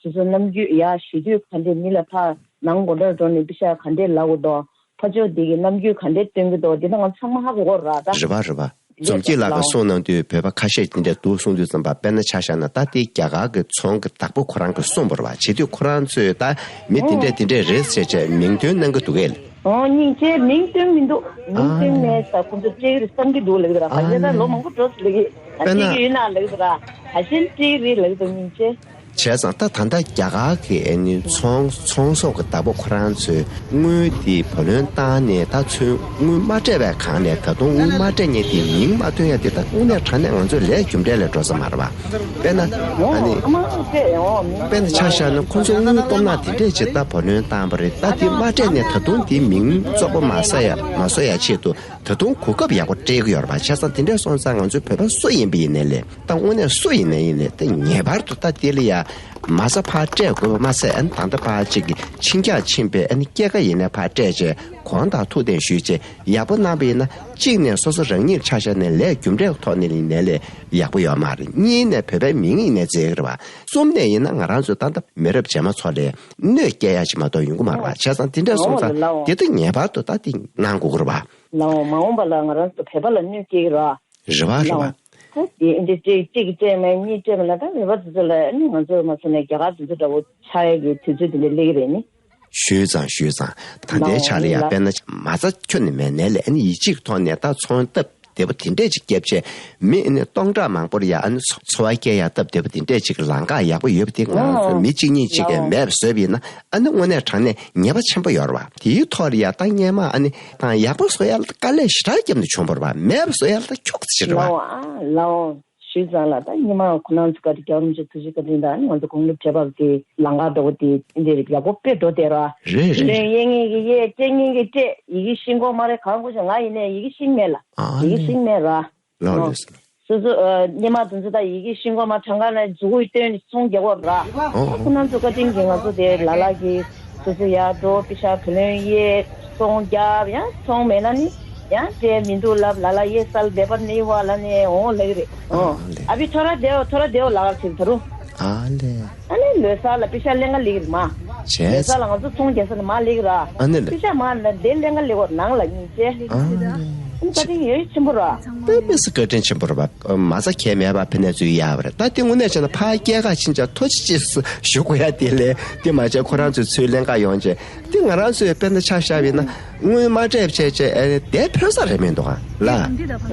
སོ་སོ་རྣམ་འགྱུར་ཡ་ཞི་དུས་ག་འདྲས་མི་ལ་ཕ་ནང་སྒོ་འགྲོ་འགྲོ་ནས་པི་ཤ་ག་འདྲས་ལབ་དགོས་དོ། ཕ་ཕྱོགས་འདི་གི་རྣམ་འགྱུར་ག་འདྲས་སྟོན་གི་འདུག་འདི་ད་ང་ཚང་མ་ཧ་གོ་གོ་ར་ད། རེད་པ་རེད་པ། འཛོམས་སྐྱིད་ལགས་ཀྱིས་གསུངས་གནང་དུས་བོད་པ་ཁ་ཤས་འདི་འདྲས་འདུག་གསུངས་དུས་ཙམ་པ་དཔེར་ན་ཆ་བཞག་ན་ད་དེ་རྒྱ་གར་གྱི་ཚོང་གི་བདག་པོ་ཁོ་རང་གིས་གསུངས་པ་རེད་པ། བྱེད་དུས་ཁོ་རང་ཚོས་ད་མི་འདི་འདྲས་འདི་འདྲས་རེད་ཟེར་བྱས་མིང་འདོན་གནང་གི་འདུག་གས། ཨོ་སྙིང་རྗེ། མིང་སྟོན་མི་འདུག་མིང་སྟོན་མེད་ས་ཁོ་ཚོ་སྤྲད་ཀྱི་རེད་བསམ་གྱི་འདུག་ལབ་ཀྱི་ར། ཨ་ཁ་ཤས་ད་ལོ་མང་པོ་འགྲོ་ཟེར་ལབ་ཀྱི་ཨ་དཔེར་ན་སྤྲད་ཀྱི་ཡོད་ན་ལབ་ཀྱི་ར། ཁ་ཤས་སྤྲད་ཀྱི་རེད་ལབ་ཀྱི་འདུག་སྙིང་རྗེ། བྱས་ཙང་ད་ད་ལྟ་རྒྱ་གར་གྱི་ཨ་ནི་ཚོང་ཚོང་ཟོག་གི་བདག་པོ་ཁོ་རང་ཚོས་དངུལ་དེ་བུ་ལོན་བཏང་ནས་ད་ཚུར་དངུལ་མ་སྤྲད་པའི་སྒང་ནས་ད་དུང་དངུལ་མ་སྤྲད་མཁན་དེ་མིང་མ་ཐོན་ཡ་དེ་ད་དངོས་གནས་དྲང་གནས་ང་ཚོའི་ལས་རྒྱུ་འབྲས་ལས་འགྲོ་ས་མ་རེད་པ། དཔེར་ན་ཨ་ནི་དཔེར་ན་ཆ་བཞག་ན་ཁོ་ཚོ་དངུལ་སྟོབས་ན་དེ་འདྲས་ཅིག་ད་བུ་ལོན་བཏང་པ་རེད། ད་དེ་མ་སྤྲད་ནས་ད་དུང་དེ་མིང་བཙོག་པོ་མ་བཟོ་ཡ་མ་བཟོ་ཡ་ཆེད་དུ་ད་དུང་གོ་སྐབས་ཡག་པོ་སྤྲད་ཀྱི་ཡོད་རེད་པ། བྱས་ཙང་དེ་འདྲས་སོང་ཙང་ང་ཚོའི་བོད་པ་སུ་ཡིན་པ་ཡིན་ནའི་ལས་ད་དངོས་གནས་སུ་ཡིན་ནའི་ཡིན་ནའི་ད་ངེས་པར་དུ་ད་དེ་ལ་ཡ་མ་རྩ་ཕར་སྤྲད་དགོས་པ་མ་ཟད་ཨ་ནི་ད་ལྟ་ཕར་གཅིག་གི་ཕྱིན་རྒྱག་ཕྱིན་པའི་ཨ་ནི་སྐྱེད་ཀ་ཡིན་ནའི་ཕར་སྤྲད་བྱས་གོང་དང་ཐུགས་གཏན་ཞུས་བྱས་ཡག་པོ་གནང་པ་ཡིན་ན་གཅིག་ནས་སོ་སོ་རང་ཉིད་ཆ་བཞག་ནས་ལས་རྒྱུ་འབྲས་ཐོག་ནས་ཡིན་ནའི་ལས་ཡག་པོ་ཡོད་མ་རེད། གཉིས་ནས་བོད་པའི་མིང་ཡིན་ནའི་བརྩི་གི་རེད་པ། གསུམ་ནས་ཡིན་ན་ང་རང་ཚོ་ད་ལྟ་མི་རབས་རྗེས་མ་ཚོ་ལ་གནོད་སྐྱེལ་ཡ་ཅིག་མ་གཏོགས་ཡོང་གི་མ་རེད་པ། བྱས་ཙང་དེ་འདྲ་སོང་ཙང་དེ་ད་ངེས་པར་དུ་ད་དེ་གནང་དགོས་ཀྱི་རེད་པ། ལའོ་མ་འོངས་པ་ལ་ང་རང་ཚོ་བོད་པ་ལ་གནོད་སྐྱེལ་གྱི་རེད་པ། རེད་པ་རེད་པ། ད་དེ་འདི་སྤྲད་གཅིག་གིས་སྤྲད་མེད་གཉིས་སྤྲད་མེད་ལ་ད་བོད་པ་དེ་ཚོ་ལ་ནི་ང་ཚོ་མ་སོང་ནས་རྒྱ་གར་དེ་ཚོ་འདྲ་བོ་ཆགས་ཡ་གི་དུས་ཚོད་དེ་འདྲ་སླེབས་ཀྱི་རེད་ནི། ཞུས་ཙང་ཞུས་ཙང་ད་ལྟའི་ཆ་ལ་ཡ་དཔེར་ན་མ་རྩ་ཁྱོན་ནས་མེད་ནའི་ལས་ཨ་ནི་ཡིག་གཅིག་ཐོག་ནས་ད་ཚོང་སྟབས་བདེ་པོ་དེ་འདྲས་ཅིག་བརྒྱབ་བྱས་མི་ཨ་ནི་སྟོང་ཕྲག་མང་པོར་ཡ་ཨ་ནི་འཚོ་བ་སྐྱེལ་ཡ་སྟབས་བདེ་པོ་དེ་འདྲས་ཅིག་ལམ་ཁ་ཡག་པོ་ཡོད་པ་དེ་ང་རང་ཚོ་མི་གཅིག་གཉིས་གཅིག་གིས་མེད་པ་བཟོས་པ་ཡིན་ན་ཨ་ནི་དངོས་གནས་དྲང་གནས་ཉེས་པ་ཆེན་པོ་ཡོད་རེད་པ། དེའི་ཐོག་ལ་ཡ་ད་སྔོན་མ་ཨ་ནི་དང་ཡག་པོ་བཟོ་ཡ་ལ་དཀའ་ལས་ཞེ་དྲག་བརྒྱབ་ནས་བྱུང་བ་རེད་པ། མེད་པ་བཟོ་ཡ་ལ་ད་ཁྱོག་ཙམ་ཅིག་རེད་པ། ལའོ་ཨ་ལའོ། ཞུས་ཙང་ལ་ད་སྔོན་མ་ཁོ་རང་ཚོ་བཀའ་དྲིན་རྒྱལ་བ་རིན་པོ་ཆེ་ཐུགས་རྗེ་བཀའ་དྲིན་དང་ང་ཚོ་གོང་ནུབ་བྱེད་པ་དེ་ལམ་ཁ་འགྲོ་བ་དེ་འདི་ཡག་པོ་དཔེ་འགྲོ་བསྡད་ར། རེད་རེད། ལན་གཡས་ངེས་ཀྱི་གཡས་སྤྲད་ངེས་ཀྱི་སྤྲད་ཡི་གེ་ཤེས་ཀྱི་ཡོད་མ་རེད། གང་དགོས་ཤེས་ང་ཡིན་ནའི་ཡི་གེ་ཤེས་ཀྱི་མེད་ལ། ཨ་ཡི་གེ་ལེ། ཤེས་ཀྱི་མེད་ར། ལགས་རེད། སོ་སོ་ཨ་སྔོན་མ་དེ་ཚོ་ད་ཡི་གེ་ཤེས་ཀྱི་ཡོད་མ་གྲངས་ཀ་ན་མཛུ་གུ་བཏོན་ནས་ཚོང་རྒྱག་གི་ཡོད་ར། ཨོ་ཨོ། ཁོ་རང་ཚོ་བཀའ་དྲིན་གྱིས་ང་ཚོ་དེ་ལ་ལ་གི་སོ་སོ་ཡར་འགྲོ་པི་ཤ་བུ་ལོན་གཡས་ཚོང་རྒྱབ་ཡང་ཚོང་མེད་ན་ནི་ཡང་སྤྲད་མི་འདུག་ལབ། ལ་ལ་གཡས་སལ་བེ་པར་ནི་བ་ལ་ནི་འོང་ལེགས་རེད། ཨོ་ཨ་ལེ། ཨ་བི་ཐོ་ར་དེའོ་ཐོ་ར་དེའོ་ལ་གར་ཕྱིན་ད་རུང་། ཨ་ལེ། ཨ་ནི་ལོ་གསར་ལ་པི་ཤ་ལེན་ག་ལེགས་རེད་མ། བྱས། ལོ་གསར་ལ་ང་ཚོ་ཚོང་རྒྱག་ས་ནི་མ་ལེགས་ར། ཨ་ནི་ལེ། པི་ཤ་མ་ན་དེ་ལེན་ག་ལེགས་བ་ནང་ལ་གཉིས་བྱས། ཨ་ནི་བཀའ་དྲིན་ཡོད་ཆེན་པོ་ར། དཔེ་མི་སྲིད་བཀའ་དྲིན་ཆེན་པོ་རེད་པ། མ་རྩ་ཁྱད་མེད་པ་ཕི་ནས་ཚུར་ཡར་བ་རེད། ད་དེ་དངོས་གནས་བྱས་ན་ཕར་སྐྱེལ་ཁ་ཕྱིན་ཅག་ཐུགས་རྗེ་ཆེ་ཞུ་དགོས་ཡ་དེ་ལས་དེ་མ་བྱས་ཁོ་རང་ཚོས་ཚུར་ལེན་ག་ཡོང་བྱས་དེ་ང་རང་ཚོས་དཔེར་ན་ཆ་བཞག་པ་ཡིན་ན་དངུལ་མ་སྤྲད་བྱས་བྱས་ཨེ་དེ་ཕོད་ས་རེད་མི་འདུག་ག་ལ།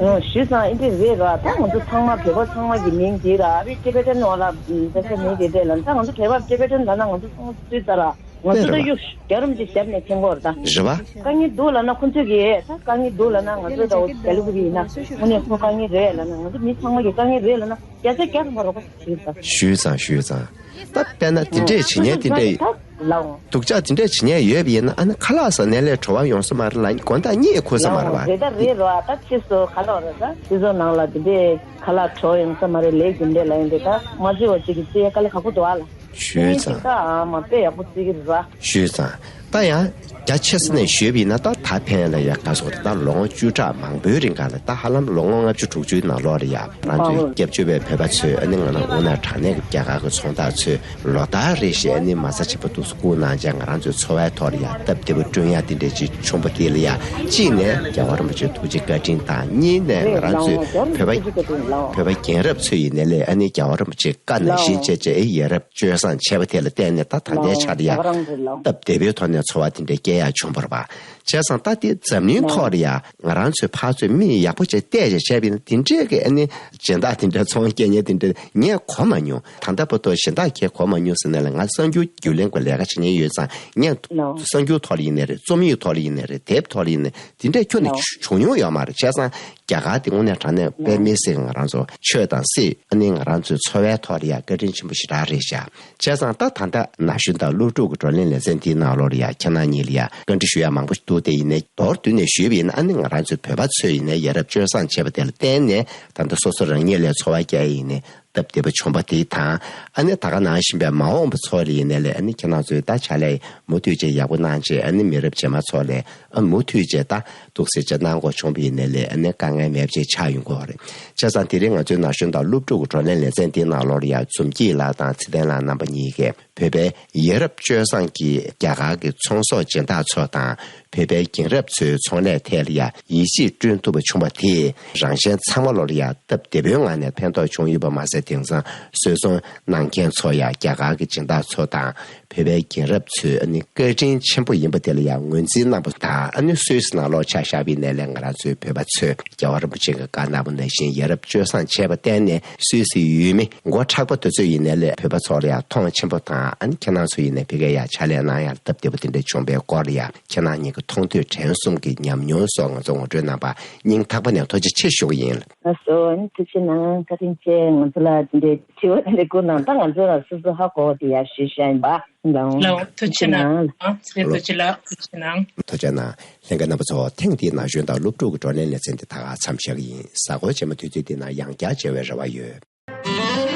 ཨོ་ཞུས་ཙང་ཨེ་འདྲ་རེད་ར། ད་ང་ཚོ་ཚང་མ་བོད་པ་ཚང་མ་གི་མིང་འདི་ར་ཨ་བི་ཊི་བེ་ཊན་ནོ་ལ་ད་ས་མིང་དེ་འདྲས་ལ་ད་ང་ཚོ་བོད་པ་ཊི་བེ་ཊན་ལ་ན་ང་ཚོ་ཚང་མ་སུས་ཙ་ར། ང་ཚོ་ད་གཡུག་རྒྱ་རུམ་གྱི་ཞབས་ནས་འཐེན་གོ་ར་ད། རེད་བ། དཀའ་ངལ་འདུག་ལབ་ན་ཁོ་ཚོས་ཀྱིས་ད་དཀའ་ངལ་འདུག་ལབ་ན་ང་ཚོ་ད་རྒྱ་ལུག་གི་ཡིན་ན་དངོས་གནས་ཁོ་དཀའ་ངལ་རེད་ལབ་ན་ང་ཚོ་མི་ཚང་མ་གི་དཀའ་ངལ་རེད་ལབ་ན་རྒྱ་ཚ་རྒྱ་རུམ་མ་རོགས་པ་ཞིག་ད། ཞུས་ཙང་ཞུས་ཙང་། ད་དཔེར་ན་དེ་འདྲས་བྱེད་མཁན་དེ་འདྲས། ད་ ལའོ། སྡུག་ཅག་དེ་འདྲས་བྱེད་ཉན་ཡོད་པ་ཡིན་ན། ཨ་ནི་ཁ་ལག་ཟ་ནས་ལས་བྲོ་བ་ཡོང་ས་མ་རེད་ལ། དགོང་དག་གཉིད་ཁུག་ས་མ་རེད་བ། རེད་ད་རེད་རོ། ཨ་ད་ཕྱིས་སུ་ཁ་ལག་རེད་ད། སྤྱི་ཚོགས་ནང་ལ་དེ་འདྲས་ཁ་ལག་བྲོ་ཡོང་ས་མ་རེད། ལས་རྒྱུ་འབྲས་ལ་ཡིན་དེ་ད་མ་བརྗེ་བ་ཅིག་གི་རྩིས་ཡ་དཀའ་ལས་ཁག་པོ་འདུག་ཨ་ལ། ཞུས་ཙང་། ད་ཨ་མ་དཔེ་ཡག་པོ་རྩིས་ཀྱི་རེད་བ། ཞུས་ཙང་། ད་ཡང་རྒྱ་ཆེ་ས་ནས་ཞུས་པ་ཡིན་ན། ད་ད་ཕན་ལ་ཡ་དགའ་སོགས་རེད། ད་ལོ་ངོ་བཅུ་ཕྲག་མང་པོའི་རིང་ག་ལ། ད་ཧ་ལམ་ལོ་ངོ་ལྔ་བཅུ་དྲུག་ཅུའི་ནང་ལོགས་ལ་ཡ། ང་རང་ཚོའི་སྐྱབས་བཅོལ་བའི་བོད་པ་ཚོས། ཨ་ནི་ང་རང་དངོས་གནས་དྲང་གནས་ཀྱི་རྒྱ་གར་གྱི་ཚོང་རྟགས་ཚོས་ལོ་ལྟར་རེ་བཞིན་ཨ་ནི་མ་རྩ་ཆེན་པོ་འདུག་སེ་བསྐུར་གནང་བྱས། ང་རང་ཚོའི་འཚོ་བའི་ཐོག་ལ་ཡ་སྟབས་བདེ་པོ་བསྐྲུན་ཡ་དེ་འདྲས་ཅིག་བྱུང་པ་དེ་ལ་ཡ། གཅིག་ནས་རྒྱལ་བ་རིན་པོ་ཆེ་ཐུགས་རྗེ་བཀའ་དྲིན་དང་། གཉིས་ནས་ང་རང་ཚོའི་བོད་པ། བོད་པ་རྒན་རབས་ཚོས་ཡིན་ནའི་ལས། ཨ་ནི་རྒྱལ་བ་རིན་པོ་ཆེའི་བཀའ་ནང་བཞིན་བྱས་བྱས་ཡ་རབས་སྤྱོད་བཟང་བྱས་པ་དེ་ལ་བརྟེན་ནས། ད་ད་ལྟའི་ཆར་ཡ་སྟབས་བདེ་པོའི་ཐོག་ནས་འཚོ་བ་དེ་འདྲ་སྐྱེལ་ཡག་བྱུང་བ་རེད་པ། བྱས་ཙང་ད་དེ་འཛམ་གླིང་ཐོག་ལ་ཡ་ང་རང་ཚོའི་ཕར་ཚུར་མིག་ཡག་པོ་བྱས་བལྟས་བྱས་བྱས་པ་ཡིན་ན། དེ་འདྲས་ཀྱི་ཨ་ནི་སྦྱིན་བདག་དེ་འདྲ་ཚོང་སྐྱེལ་མཁན་དེ་འདྲ་ངས་གོ་མ་མྱོང་། ད་ལྟ་བར་དུ་སྦྱིན་བདག་ཁྱེད་གོ་མ་མྱོང་ཟེར་ནའི་ལས། ང་གསར་འགྱུར་བརྒྱུད་ལམ་གྱི་ལས་ཀ་བྱེད་མཁན་ཡོད་ཙང་། ངས་གསར་འགྱུར་ཐོག་ལ་ཡིན་ནའི་རེད། རྩོམ་ཡིག་ཐོག་ལ་ཡིན་ནའི་རེད། དེབ་ཐོག་ལ་ཡིན་ནའི་དེ་འདྲས་ཁྱོན་ནས་བྱུང་མྱོང་ཡོད་མ་རེད། བྱས་ཙང་རྒྱ་གར་དེ་དངོས་གནས་དྲང་གནས་དཔེ་མི་སྲིད་ཀྱི། ང་རང་ཚོ་ཆོས་དང་སྲིད། ཨ་ནི་ང་རང་ཚོའི་འཚོ་བའི་ཐོག་ལ་ཡ་བཀའ་དྲིན་ཆེན་པོ་ཞེ་དྲག་རེད་ཤག་བྱས་ཙང་ད་ད་ལྟ་ན་གཞོན་དང་སློབ་ཕྲུག་གི་བགྲོ་གླེང་ལེ་ཚན་འདིའི་ནང་ལོགས་ལ་ཡ་ཁྱེད་རྣམ་གཉིས་ལ་ཡ་བཀའ་འདྲི་ཞུ་ཡ་མང་པོ་འདུག་དེ་ཡིན་ནའི་མདོར་བསྡུས་ནས་ཞུས་པ་ཡིན་ན། ཨ་ནི་ང་རང་ཚོའི་བོད་པ་ཚོས་ཡིན་ནའི་ཡ་རབས་སྤྱོད་བཟང་བྱས་པ་དེ་ལ་བརྟེན་ནས། ད་ལྟ་སོ་སོ་རང་ཉིད་ལ་འཚོ་བ་སྐྱེལ་ཡ་ཡིན་ནའི་སྟབས་བདེ་པོ་བྱུང་བ་དེ་དང་། ཨ་ནི་ད་ག་ནང་བཞིན་པའི་མ་འོངས་པ་ཚོ་ལ་ཡིན་ནའི་ལས། ཨ་ནི་ཁྱེད་རྣམ་ཚོས་ད་ཕྱག་ལས་མུ་མཐུད་བྱས་ཡག་པོ་གནང་བྱས། ཨ་ནི་མི་རབས་རྗེས་མ་ཚོ་ལ་ཨ་མུ་མཐུད་བྱས་ད་འདུག་སེ་བྱས་གནང་དགོས་བྱུང་བ་ཡིན་ནའི་ལས། ཨ་ནི་དཀའ་ངལ་མེད་པ་ཅིག་ཆགས་ཡོང་གི་ཡོད་རེད། བྱས་ཙང་དེ་རིང་ང་ཚོའི་ན་གཞོན་དང་སློབ་ཕྲུག་གི་བགྲོ་གླེང་ལེ་ཚན་འདིའི་ནང་ལོགས་ལ་ཡ་འཛོམས་སྐྱིད་ལགས་དང་ཚེ་བརྟན་ལགས་རྣམ་པ་གཉིས་ཀས་བོད་པའི་ཡ་རབས་སྤྱོད་བཟང་གིས་རྒྱ་གར་གྱི་ཚོང་ཟོག་སྦྱིན་བདག་ཚོ་དང་། བོད་པའི་རྒན་རབས་ཚོའི་ཚོང་ལས་ཐད་ལ་ཡ་ཡིད་ཆེས་བསྐྲུན་ཐུབ་པ་བྱུང་བ་དེས། རང་གཞན་ཚང་མ་ལོགས་ལ་ཡ་སྟབས་བདེ་པོའི་ངང་ནས་ཕན་ཐོགས་བྱུང་ཡོད་པ་མ་ཟད། དེང་སང་བཟོ་ཚོང་གནང་མཁན་ཚོ་ཡ་རྒྱ་གར་གྱི་སྦྱིན་བདག་ཚོ་དང་། བོད་པའི་རྒན་རབས་ཚོའི་ཨ་ནི་བཀའ་དྲིན་ཆེན་པོ་ཡིན་པ་དེ་ལ་ཡང་ངོས་འཛིན་གནང་བ་དང་། ཨ་ནི་སུད་སི་ནང་ལོགས་ཆ་བཞག་པ་ཡིན་ནའི་ལས། ང་རང་ཚོའི་བོད་པ་ཚོས་རྒྱལ་བ་རིན་པོ་ཆེ་གི་བཀའ་གནང་བ་ནང་བཞིན་ཡ་རབས་སྤྱོད་བཟང་བྱས་པ་བརྟེན་ནས། སུད་སི་ཡུལ་མི་མགོ་མཁྲེགས་པོ་དེ་ཚོ་ཡིན་ནའི་ལས་བོད་པ་ཚོ་ལ་ཡང་མཐོང་ཆེན་པོ་དང་། ཨ་ནི་ཁྱེད་རང་ཚོ་ཡིན་ནའི་ཕ་གིར་ཡང་ཕྱག་ལས་གནང་ཡག་སྟབས་བདེ་པོ་དེ་འདྲ་བྱུང་བའི་སྐོར་ལ་ཡང་། ཁྱེད་རང་གཉིས་ཀྱི་མཐོང་ཐོས་དྲན་གསོ་གི་ཉམས་མྱོང་སོགས་ང་ཚོ་ངོ་སྤྲོད་གནང་བར་སྙིང་ཐག་པ་ནས་ཐུགས་རྗེ་ཆེ་ཞུ་གི་ཡིན། ལགས་སོ། ཨ་ནི་ཐུགས་རྗེ་གནང་། བཀའ་དྲིན་ཆེ། ང་ཚོ་ལ་དེ་འདྲའི་དྲི་བ་དེ་འདྲ་བསྐུར་གནང་། ད་ང་ཚོ་ལ་སོ་སོ་ཧ་གོ་བ་དེ་ཡར་ཞུས་བཞག་ཡིན་པ། ལགས་འོང་། ཐུགས་རྗེ་གནང་། ཨ་ཚེ་ཐུགས་རྗེ་ལགས། ཐུགས་རྗེ་གནང་། ཐུགས་རྗེ་གནང་། ལྷན་རྒྱས་རྣམ་པ་ཚོ། ཐེངས་འདིའི་ན་གཞོན་དང་སློབ་ཕྲུག་གི་བགྲོ་གླེང་ལེ་ཚན་འདི་ད་ག་མཚམས་བཞག་གི་ཡིན། གཟའ་འཁོར་རྗེས་མ་དུས་ཚོད་འདི་ན་ཡང་བསྐྱར་མཇལ་བའི་རེ་བ་ཡོད།